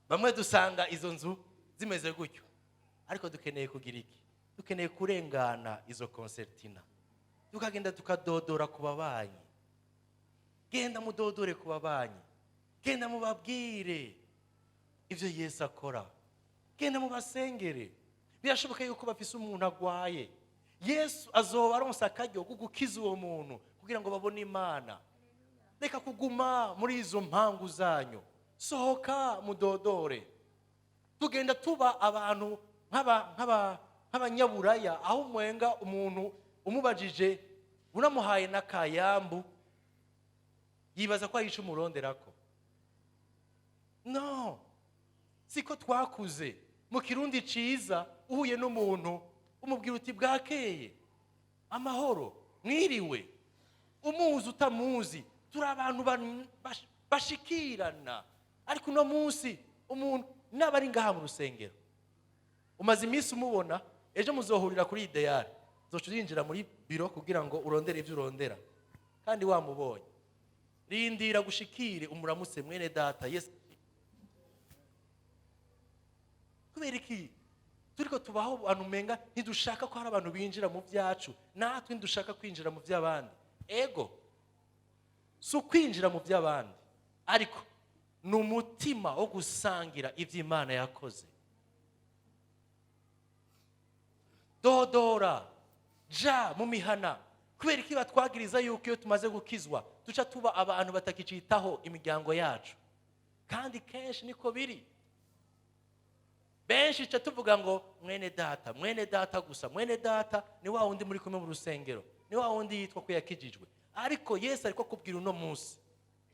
Bamwe dusanga izo nzu zimeze gutyo, ariko dukeneye kugira iki? Dukeneye kurengana izo concertina, tukagenda tukadodora ku babanyi. Genda mudodore ku babanyi, genda mubabwire ibyo Yesu akora, genda mubasengere. Birashoboka yuko bafise umuntu agwaye, Yesu azoba aronsa akaryo ko gukiza uwo muntu kugira ngo babone Imana. Reka kuguma muri izo mpangu zanyu, sohoka mudodore. Tugenda tuba abantu nk'abanyaburaya, aho umwenga umuntu umubajije unamuhaye n'akayambu yibaza ko ari ico umuronderako. No, siko twakuze. Mu Kirundi ciza, uhuye n'umuntu umubwira uti bwakeye, amahoro, mwiriwe, umuzi utamuzi, turi abantu bashikirana. Ariko uno munsi umuntu naba ari ngaha mu rusengero, umaze iminsi umubona, ejo muzohurira kuri ideyari, uzoca urinjira muri biro kugira ngo urondere ibyo urondera, kandi wamubonye. Rindira gushikire umuramutse, mwene data Yesu. Kubera iki turiko tubaho abantu umenga ntidushaka ko hari abantu binjira mu byacu, natwe ntidushaka kwinjira mu by'abandi? Ego, si ukwinjira mu by'abandi, ariko ni umutima wo gusangira ibyo Imana yakoze. Dodora, ja mu mihana. Kubera iki batwagiriza yuko iyo tumaze gukizwa duca tuba abantu batakicitaho imiryango yacu? Kandi kenshi niko biri. Benshi ca tuvuga ngo mwene data, mwene data gusa, mwene data ni wa wundi muri kumwe mu rusengero, ni wa wundi yitwa ko yakijijwe. Ariko Yesu ariko akubwira uno munsi,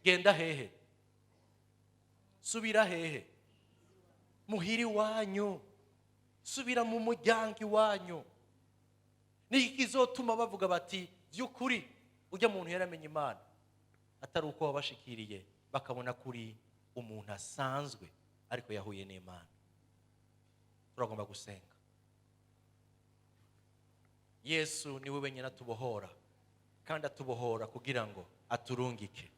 genda hehe, subira hehe, muhira iwanyu, subira mu muryango iwanyu. Ni iki kizotuma bavuga bati by'ukuri ujya muntu yaramenye Imana, atari uko wabashikiriye bakabona kuri umuntu asanzwe ariko yahuye n'Imana? Turagomba gusenga. Yesu niwe wenyine atubohora, kandi atubohora kugira ngo aturungike.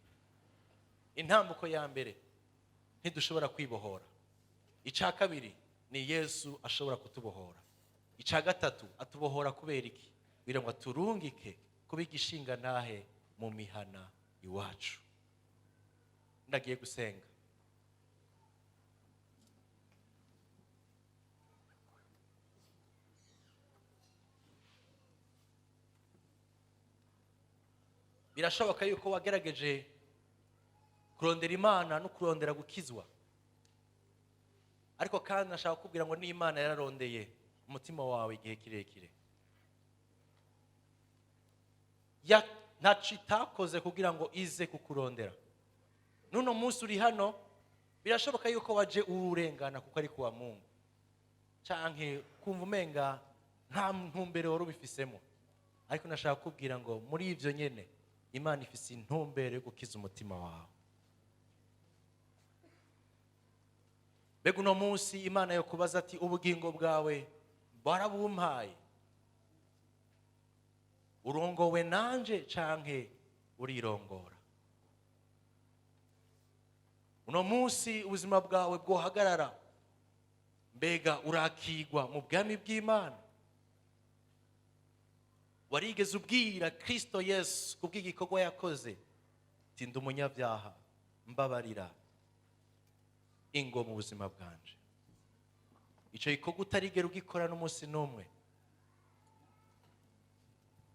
Intambuko ya mbere, ntidushobora kwibohora. Icya kabiri, ni Yesu ashobora kutubohora. Icya gatatu, atubohora kubera iki? Kugira ngo aturungike kuba igishinga ntahe mu mihana iwacu. Ndagiye gusenga. Birashoboka yuko wagerageje kurondera Imana no kurondera gukizwa, ariko kandi nashaka kukubwira ngo n'Imana yararondeye umutima wawe igihe kirekire. Ntaco itakoze kugira ngo ize kukurondera. N'uno munsi uri hano, birashoboka yuko waje urengana kuko ari kuwa Mungu, canke kumva umenga nta ntumbero wari ubifisemo. Ariko nashaka kukubwira ngo muri ivyo nyene Imana ifise intumbero yo gukiza umutima wawe. Mbega uno munsi Imana yo kubaza ati ubugingo bwawe bwarabumpaye, urongowe nanje canke urirongora? Uno munsi ubuzima bwawe bwohagarara, mbega urakigwa mu bwami bw'Imana? Warigeze ubwira Kristo Yesu kubw'igikorwa yakoze ati ndi umunyabyaha, mbabarira, ingo mu buzima bwanje? Ico gikorwa utarigera ugikora n'umunsi n'umwe,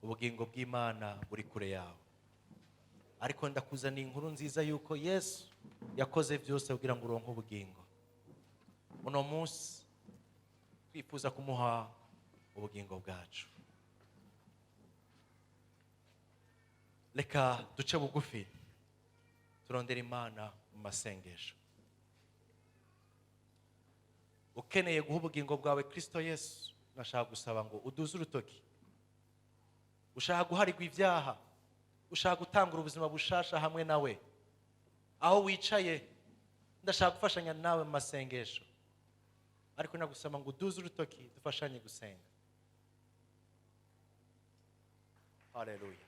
ubugingo bw'Imana buri kure yawe. Ariko ndakuzaniye inkuru nziza yuko Yesu yakoze byose kugira ngo uronke ubugingo. Uno munsi twifuza kumuha ubugingo bwacu. Reka duce bugufi turondere Imana mu masengesho. Ukeneye guha ubugingo bwawe Kristo Yesu, nashaka gusaba ngo uduze urutoki. Ushaka guharirwa ibyaha, ushaka gutangura ubuzima bushasha hamwe nawe. Aho wicaye, ndashaka gufashanya nawe mu masengesho, ariko nagusaba ngo uduze urutoki dufashanye gusenga. Haleluya,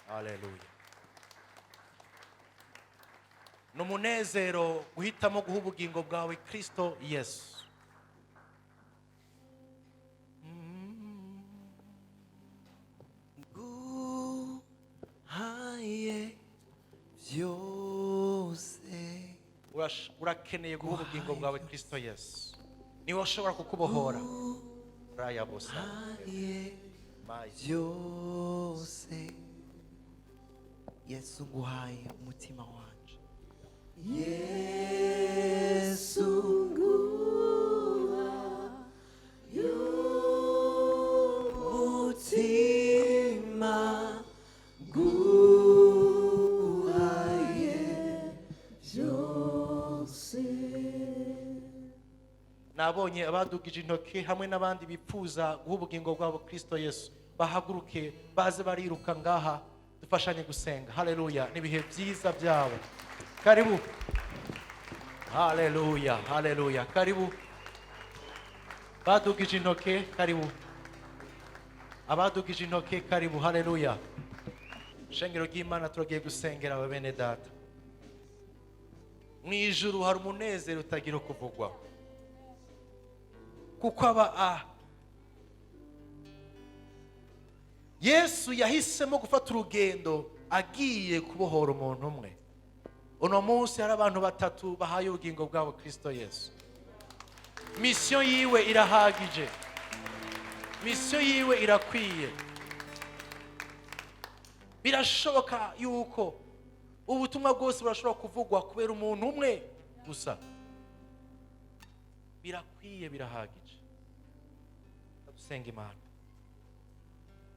haleluya. Ni umunezero guhitamo guha ubugingo bwawe Kristo Yesu. Nguhaye byose. Urakeneye guha ubugingo bwawe Kristo Yesu, niwe ushobora kukubohora. Raya bosa. Nguhaye Mayi. byose. Yesu, nguhaye umutima wanje. Yesu, nguhaye umutima, nguhaye byose. Nabonye abadugije intoki hamwe n'abandi bipfuza guha ubugingo bwabo Kristo Yesu, bahaguruke baze bariruka ngaha dufashanye gusenga. Haleluya, n'ibihe byiza byabo. Karibu. Haleluya, haleluya, karibu. Badugije intoki, karibu. Abadugije intoki, karibu. Haleluya. Shengero ry'Imana, turagiye gusengera aba bene data. Mu ijuru hari umunezero utagira ukuvugwa, kuko aba a Yesu yahisemo gufata urugendo agiye kubohora umuntu umwe. Uno munsi hari abantu batatu bahaye ubugingo bwabo Kristo Yesu. Mission yiwe irahagije, mission yiwe irakwiye. Birashoboka yuko ubutumwa bwose burashobora kuvugwa kubera umuntu umwe gusa. Birakwiye, birahagije. Dusenga Imana.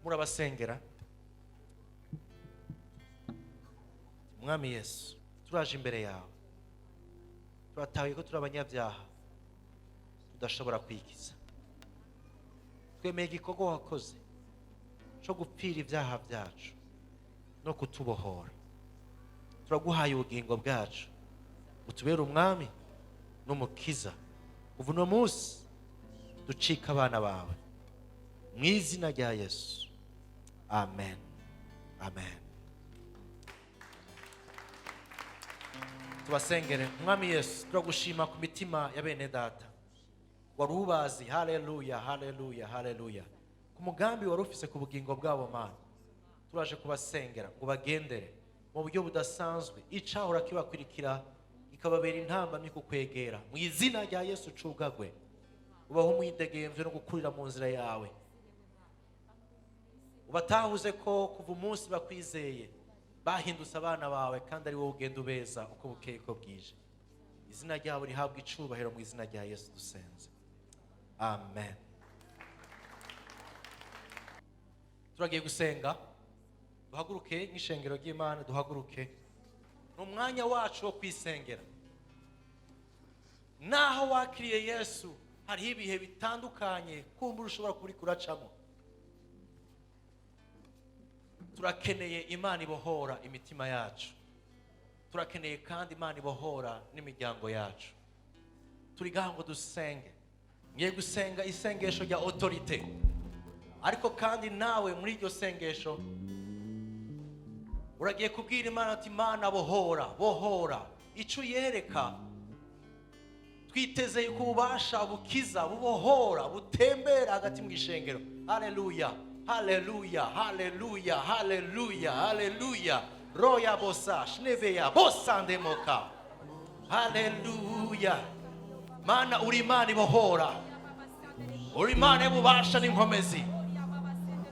Murabasengera. Mwami Yesu, turaje imbere yawe, turatahuye ko turi abanyabyaha tudashobora kwikiza. Twemeye igikorwa wakoze cyo gupfira ibyaha byacu no kutubohora. Turaguhaye ubugingo bwacu, utubere umwami n'umukiza. Kuva uno munsi ducika abana bawe, mu izina rya Yesu, amen, amen. Tubasengere. Mwami Yesu, turagushima ku mitima ya bene data wari ubazi. Haleluya, haleluya, haleluya. Ku mugambi wari ufise ku bugingo bwabo, Mana, turaje kubasengera ngo bagendere mu buryo budasanzwe, icahora kibakurikira ikababera intambamyi kukwegera. Mu izina rya Yesu cugagwe, ubaho umwidegemvyo no gukurira mu nzira yawe. Ubatahuze ko kuva umunsi bakwizeye bahindutse abana bawe, kandi ari wowe ugenda ubeza uko bukeye ko bwije. Izina ryabo rihabwa icubahiro, mu izina rya Yesu dusenze, amen. Turagiye gusenga. Duhaguruke nk'ishengero ry'Imana, duhaguruke. Ni umwanya wacu wo kwisengera. Naho wakiriye Yesu, hariho ibihe bitandukanye kumbura ushobora kuba uriko uracamo. Turakeneye Imana ibohora imitima yacu, turakeneye kandi Imana ibohora n'imiryango yacu. Turi ngaha ngo dusenge. Ngiye gusenga isengesho rya autorité, ariko kandi nawe muri iryo sengesho uragiye kubwira Imana ati: Imana bohora, bohora. Ico uyereka, twiteze yuko ububasha bukiza, bubohora, butembera hagati mu ishengero. Haleluya, haleluya, haleluya, haleluya, haleluya. Roya bosa shneveya bosa ndemoka. Haleluya. Mana, uri Imana ibohora, uri Imana y'ububasha n'inkomezi,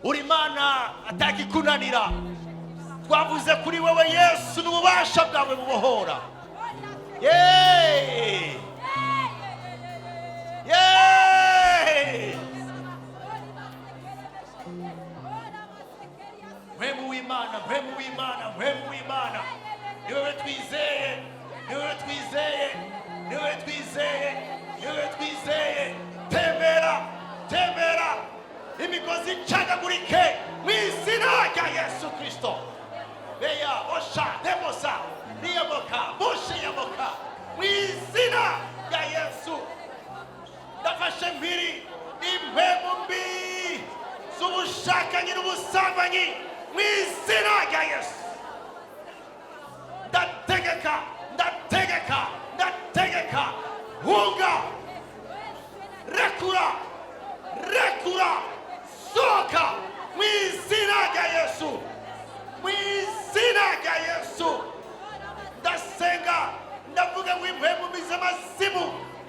uri Imana atakikunanira. Twavuze kuri wewe Yesu n'ububasha bwawe bubohora. Yeee! Yeee! Mpwemu w'Imana, mpwemu w'Imana, mpwemu w'Imana, ni wewe twizeye, ni wewe twizeye, ni wewe twizeye, ni wewe twizeye. Tembera, tembera, Imigozi icagagurike mu izina rya Yesu Kristo. Beya osha demosa niyamoka bushiyamoka mu izina rya Yesu. Ndafashe mpiri impemu mbi z'ubushakanyi n'ubusambanyi mu izina rya Yesu. Ndategeka, ndategeka, ndategeka, hunga, rekura, rekura, sohoka mu izina rya Yesu, mu izina rya Yesu. Ndasenga, ndavuga ngo impwemu mbi z'amazimu,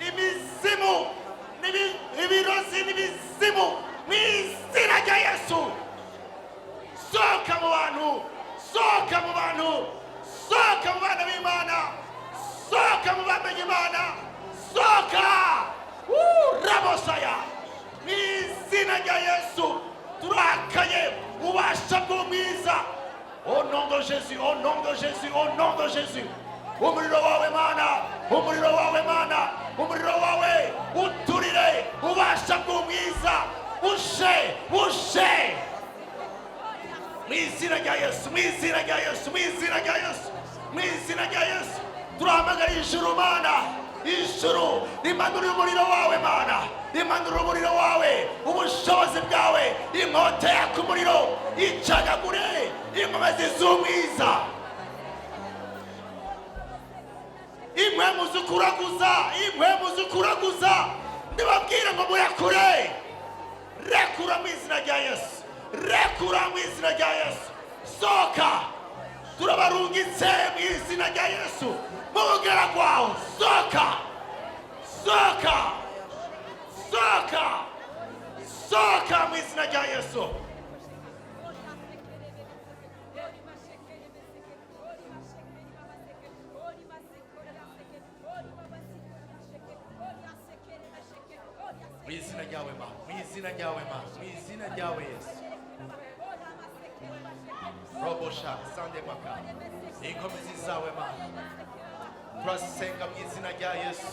imizimu, ibirozi n'ibizimu, mu izina rya Yesu, sohoka mu bantu, sohoka mu bantu, sohoka mu bana b'Imana, sohoka mu bamenye Imana, sohoka. Rabosaya, mu izina rya Yesu, turakaye ubasha bw'umwiza. Au nom de Jésus, au nom de Jésus, au nom de Jésus, umuriro wawe Mana, umuriro wawe Mana, umuriro wawe uturire ubasha bw'umwiza, bushe, bushe mu izina rya Yesu, mu izina rya Yesu, mu izina rya Yesu, mu izina rya Yesu. Turahamagara ijuru Mana, ijuru rimanurira umuriro wawe Mana, rimanurira umuriro wawe, ubushobozi bwawe, inkota yaka umuriro icagagure inkomezi z'umwiza, impwemu zikuraguza, impwemu zikuraguza, ndibabwire ngo murekure, rekura mu izina rya Yesu, rekura mu izina rya Yesu, sohoka. Turabarungitse mu izina rya Yesu mu bugara bwawe, sohoka, sohoka, sohoka, sohoka mu izina rya Yesu. Mu izina ryawe Ma, mu izina ryawe Ma, mu izina ryawe Yesu. Robosha sande maka, inkomezi zawe Ma, turasenga mu izina rya Yesu,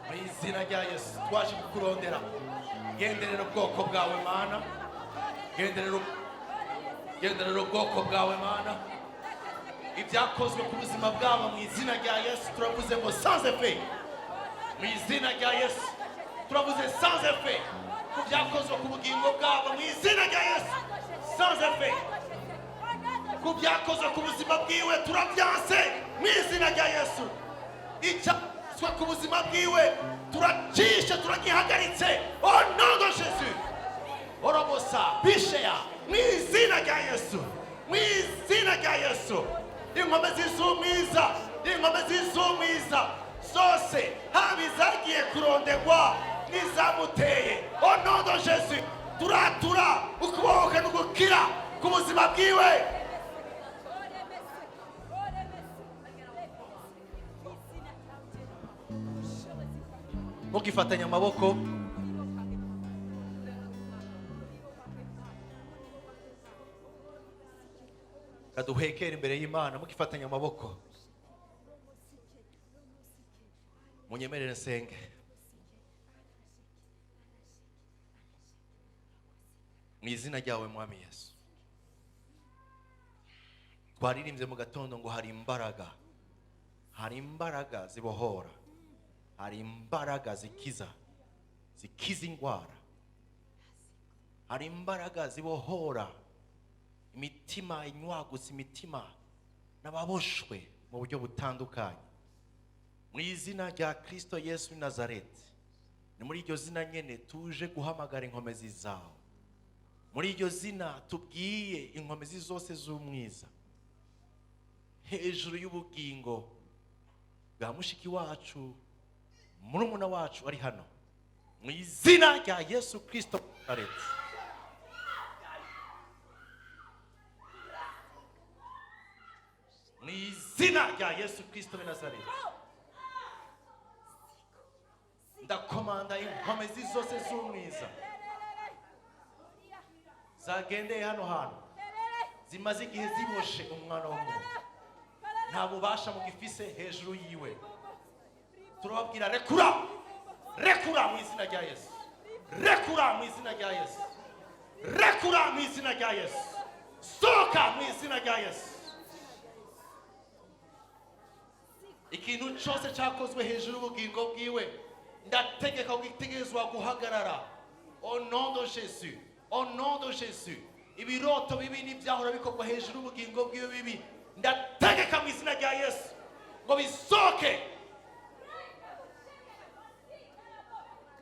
mu izina rya Yesu. Twaje kukurondera, genderera ubwoko bwawe Mana, genderera ubwoko bwawe Mana, ibyakozwe ku buzima bwabo mu izina rya Yesu. Turavuze ngo sans effet mu izina rya Yesu, turavuze sans effet ku byakozwe ku bugingo bwabo mu izina rya Yesu, sans effet ku byakozwe ku buzima bwiwe, turabyanse mu izina rya Yesu. Icyakozwe ku buzima bwiwe turacishe, turagihagaritse au nom de Jésus. Orobosa bisheya mu izina rya Yesu, mu izina rya Yesu. Inkomezi z'umwiza, inkomezi z'umwiza zose, haba izagiye kurondegwa n'izamuteye, au nom de Jésus, turatura ukubohoka no gukira ku buzima bwiwe. Mugifatanya amaboko, kaduhekera imbere y'Imana, mugifatanya amaboko, munyemerere nsenge. Mu izina ryawe Mwami Yesu. Twaririmbye mu gatondo ngo hari imbaraga, hari imbaraga zibohora, hari imbaraga zikiza, zikiza indwara, hari imbaraga zibohora imitima inywagutse, imitima n'ababoshwe mu buryo butandukanye. Mu izina rya Kristo Yesu w'i Nazareti, ni muri iryo zina nyene tuje guhamagara inkomezi zawe. Muri iryo zina tubwiye inkomezi zose z'umwiza hejuru y'ubugingo bwa mushiki wacu, murumuna wacu ari hano, mu izina rya Yesu Kristo Nazareti. Mu izina rya Yesu Kristo w'i Nazareti, ndakomanda inkomezi zose z'umwiza zagendeye hano hantu, zimaze igihe ziboshe umwana w'umuntu, nta bubasha mugifise hejuru yiwe. Turababwira rekura, rekura mu izina rya Yesu. Rekura mu izina rya Yesu, rekura mu izina rya Yesu, sohoka mu izina rya Yesu. Ikintu cyose cyakozwe hejuru y'ubugingo bwiwe, ndategeka ko gitegerezwa guhagarara au nom de Jésus, au nom de Jésus. Ibiroto bibi n'ibyahora bikorwa hejuru y'ubugingo bwiwe bibi, ndategeka mu izina rya Yesu ngo bisohoke.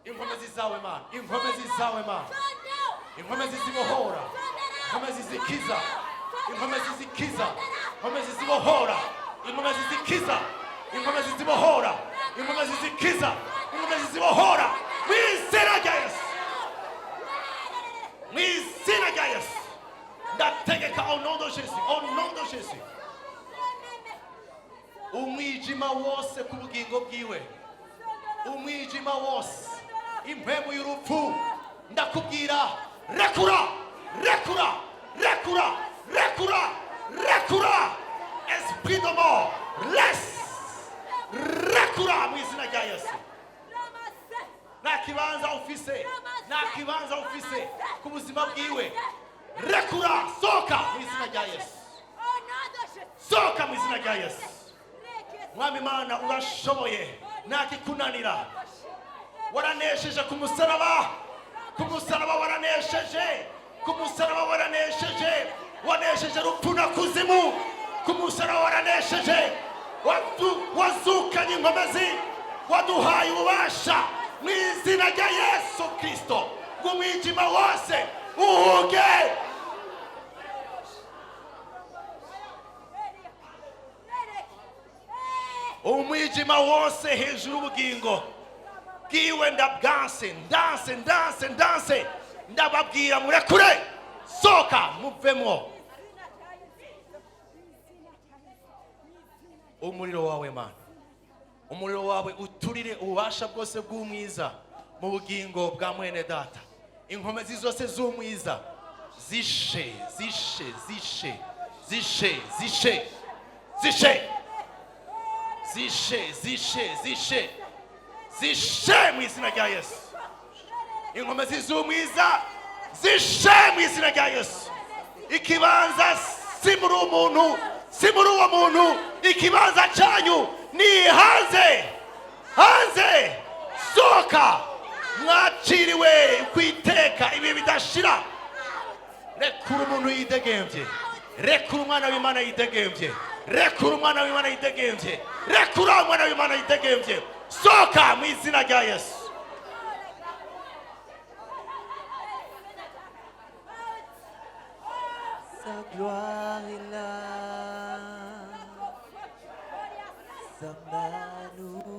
Inkomezi zawe Mana, inkomezi zawe Mana, inkomezi zibohora, inkomezi zikiza, inkomezi zikiza, inkomezi zibohora, inkomezi zikiza, inkomezi zibohora, inkomezi zikiza, inkomezi zibohora, mu izina rya Yesu, mu izina rya Yesu. Ndategeka au nom de Jésus, au nom de Jésus. Umwijima wose ku bugingo bwiwe, umwijima wose, impwemu y'urupfu, ndakubwira rekura, rekura, rekura, rekura, rekura. Esprit de mort, laisse, rekura mu izina rya Yesu. Nta kibanza ufise, nta kibanza ufise ku buzima bwiwe. Rekura, sohoka mu izina rya Yesu, sohoka mu izina rya Yesu. Mwami Imana, urashoboye, nta kikunanira. Waranesheje ku musaraba, ku musaraba waranesheje, ku musaraba waranesheje, wanesheje rupfu na kuzimu. Ku musaraba waranesheje, wazukanye inkomezi, waduhaye ububasha mu izina rya Yesu Kristo ngo umwijima wose uhuge. Umwijima wose hejuru y'ubugingo bwiwe ndabwanse, ndanse, ndanse, ndanse. Ndababwira murekure, sohoka, muvemo. Umuriro wawe Mana, umuriro wawe uturire ububasha bwose bw'umwiza mu bugingo bwa mwene data. Inkomezi zose z'umwiza zishe, zishe, zishe, zishe, zishe, zishe, zishe, zishe, zishe, zishe mu izina rya Yesu. Inkomezi z'umwiza zishe mu izina rya Yesu. Ikibanza si muri umuntu, si muri uwo muntu, ikibanza cyanyu ni hanze, hanze. Sohoka, mwaciriwe kwiteka ibi bidashira. Rekura umuntu yidegembye, rekura umwana w'Imana yidegembye, rekura umwana w'Imana yidegembye, rekura umwana w'Imana yidegembye. Sohoka mu izina rya Yesu. Sa gloire est là, sa main nous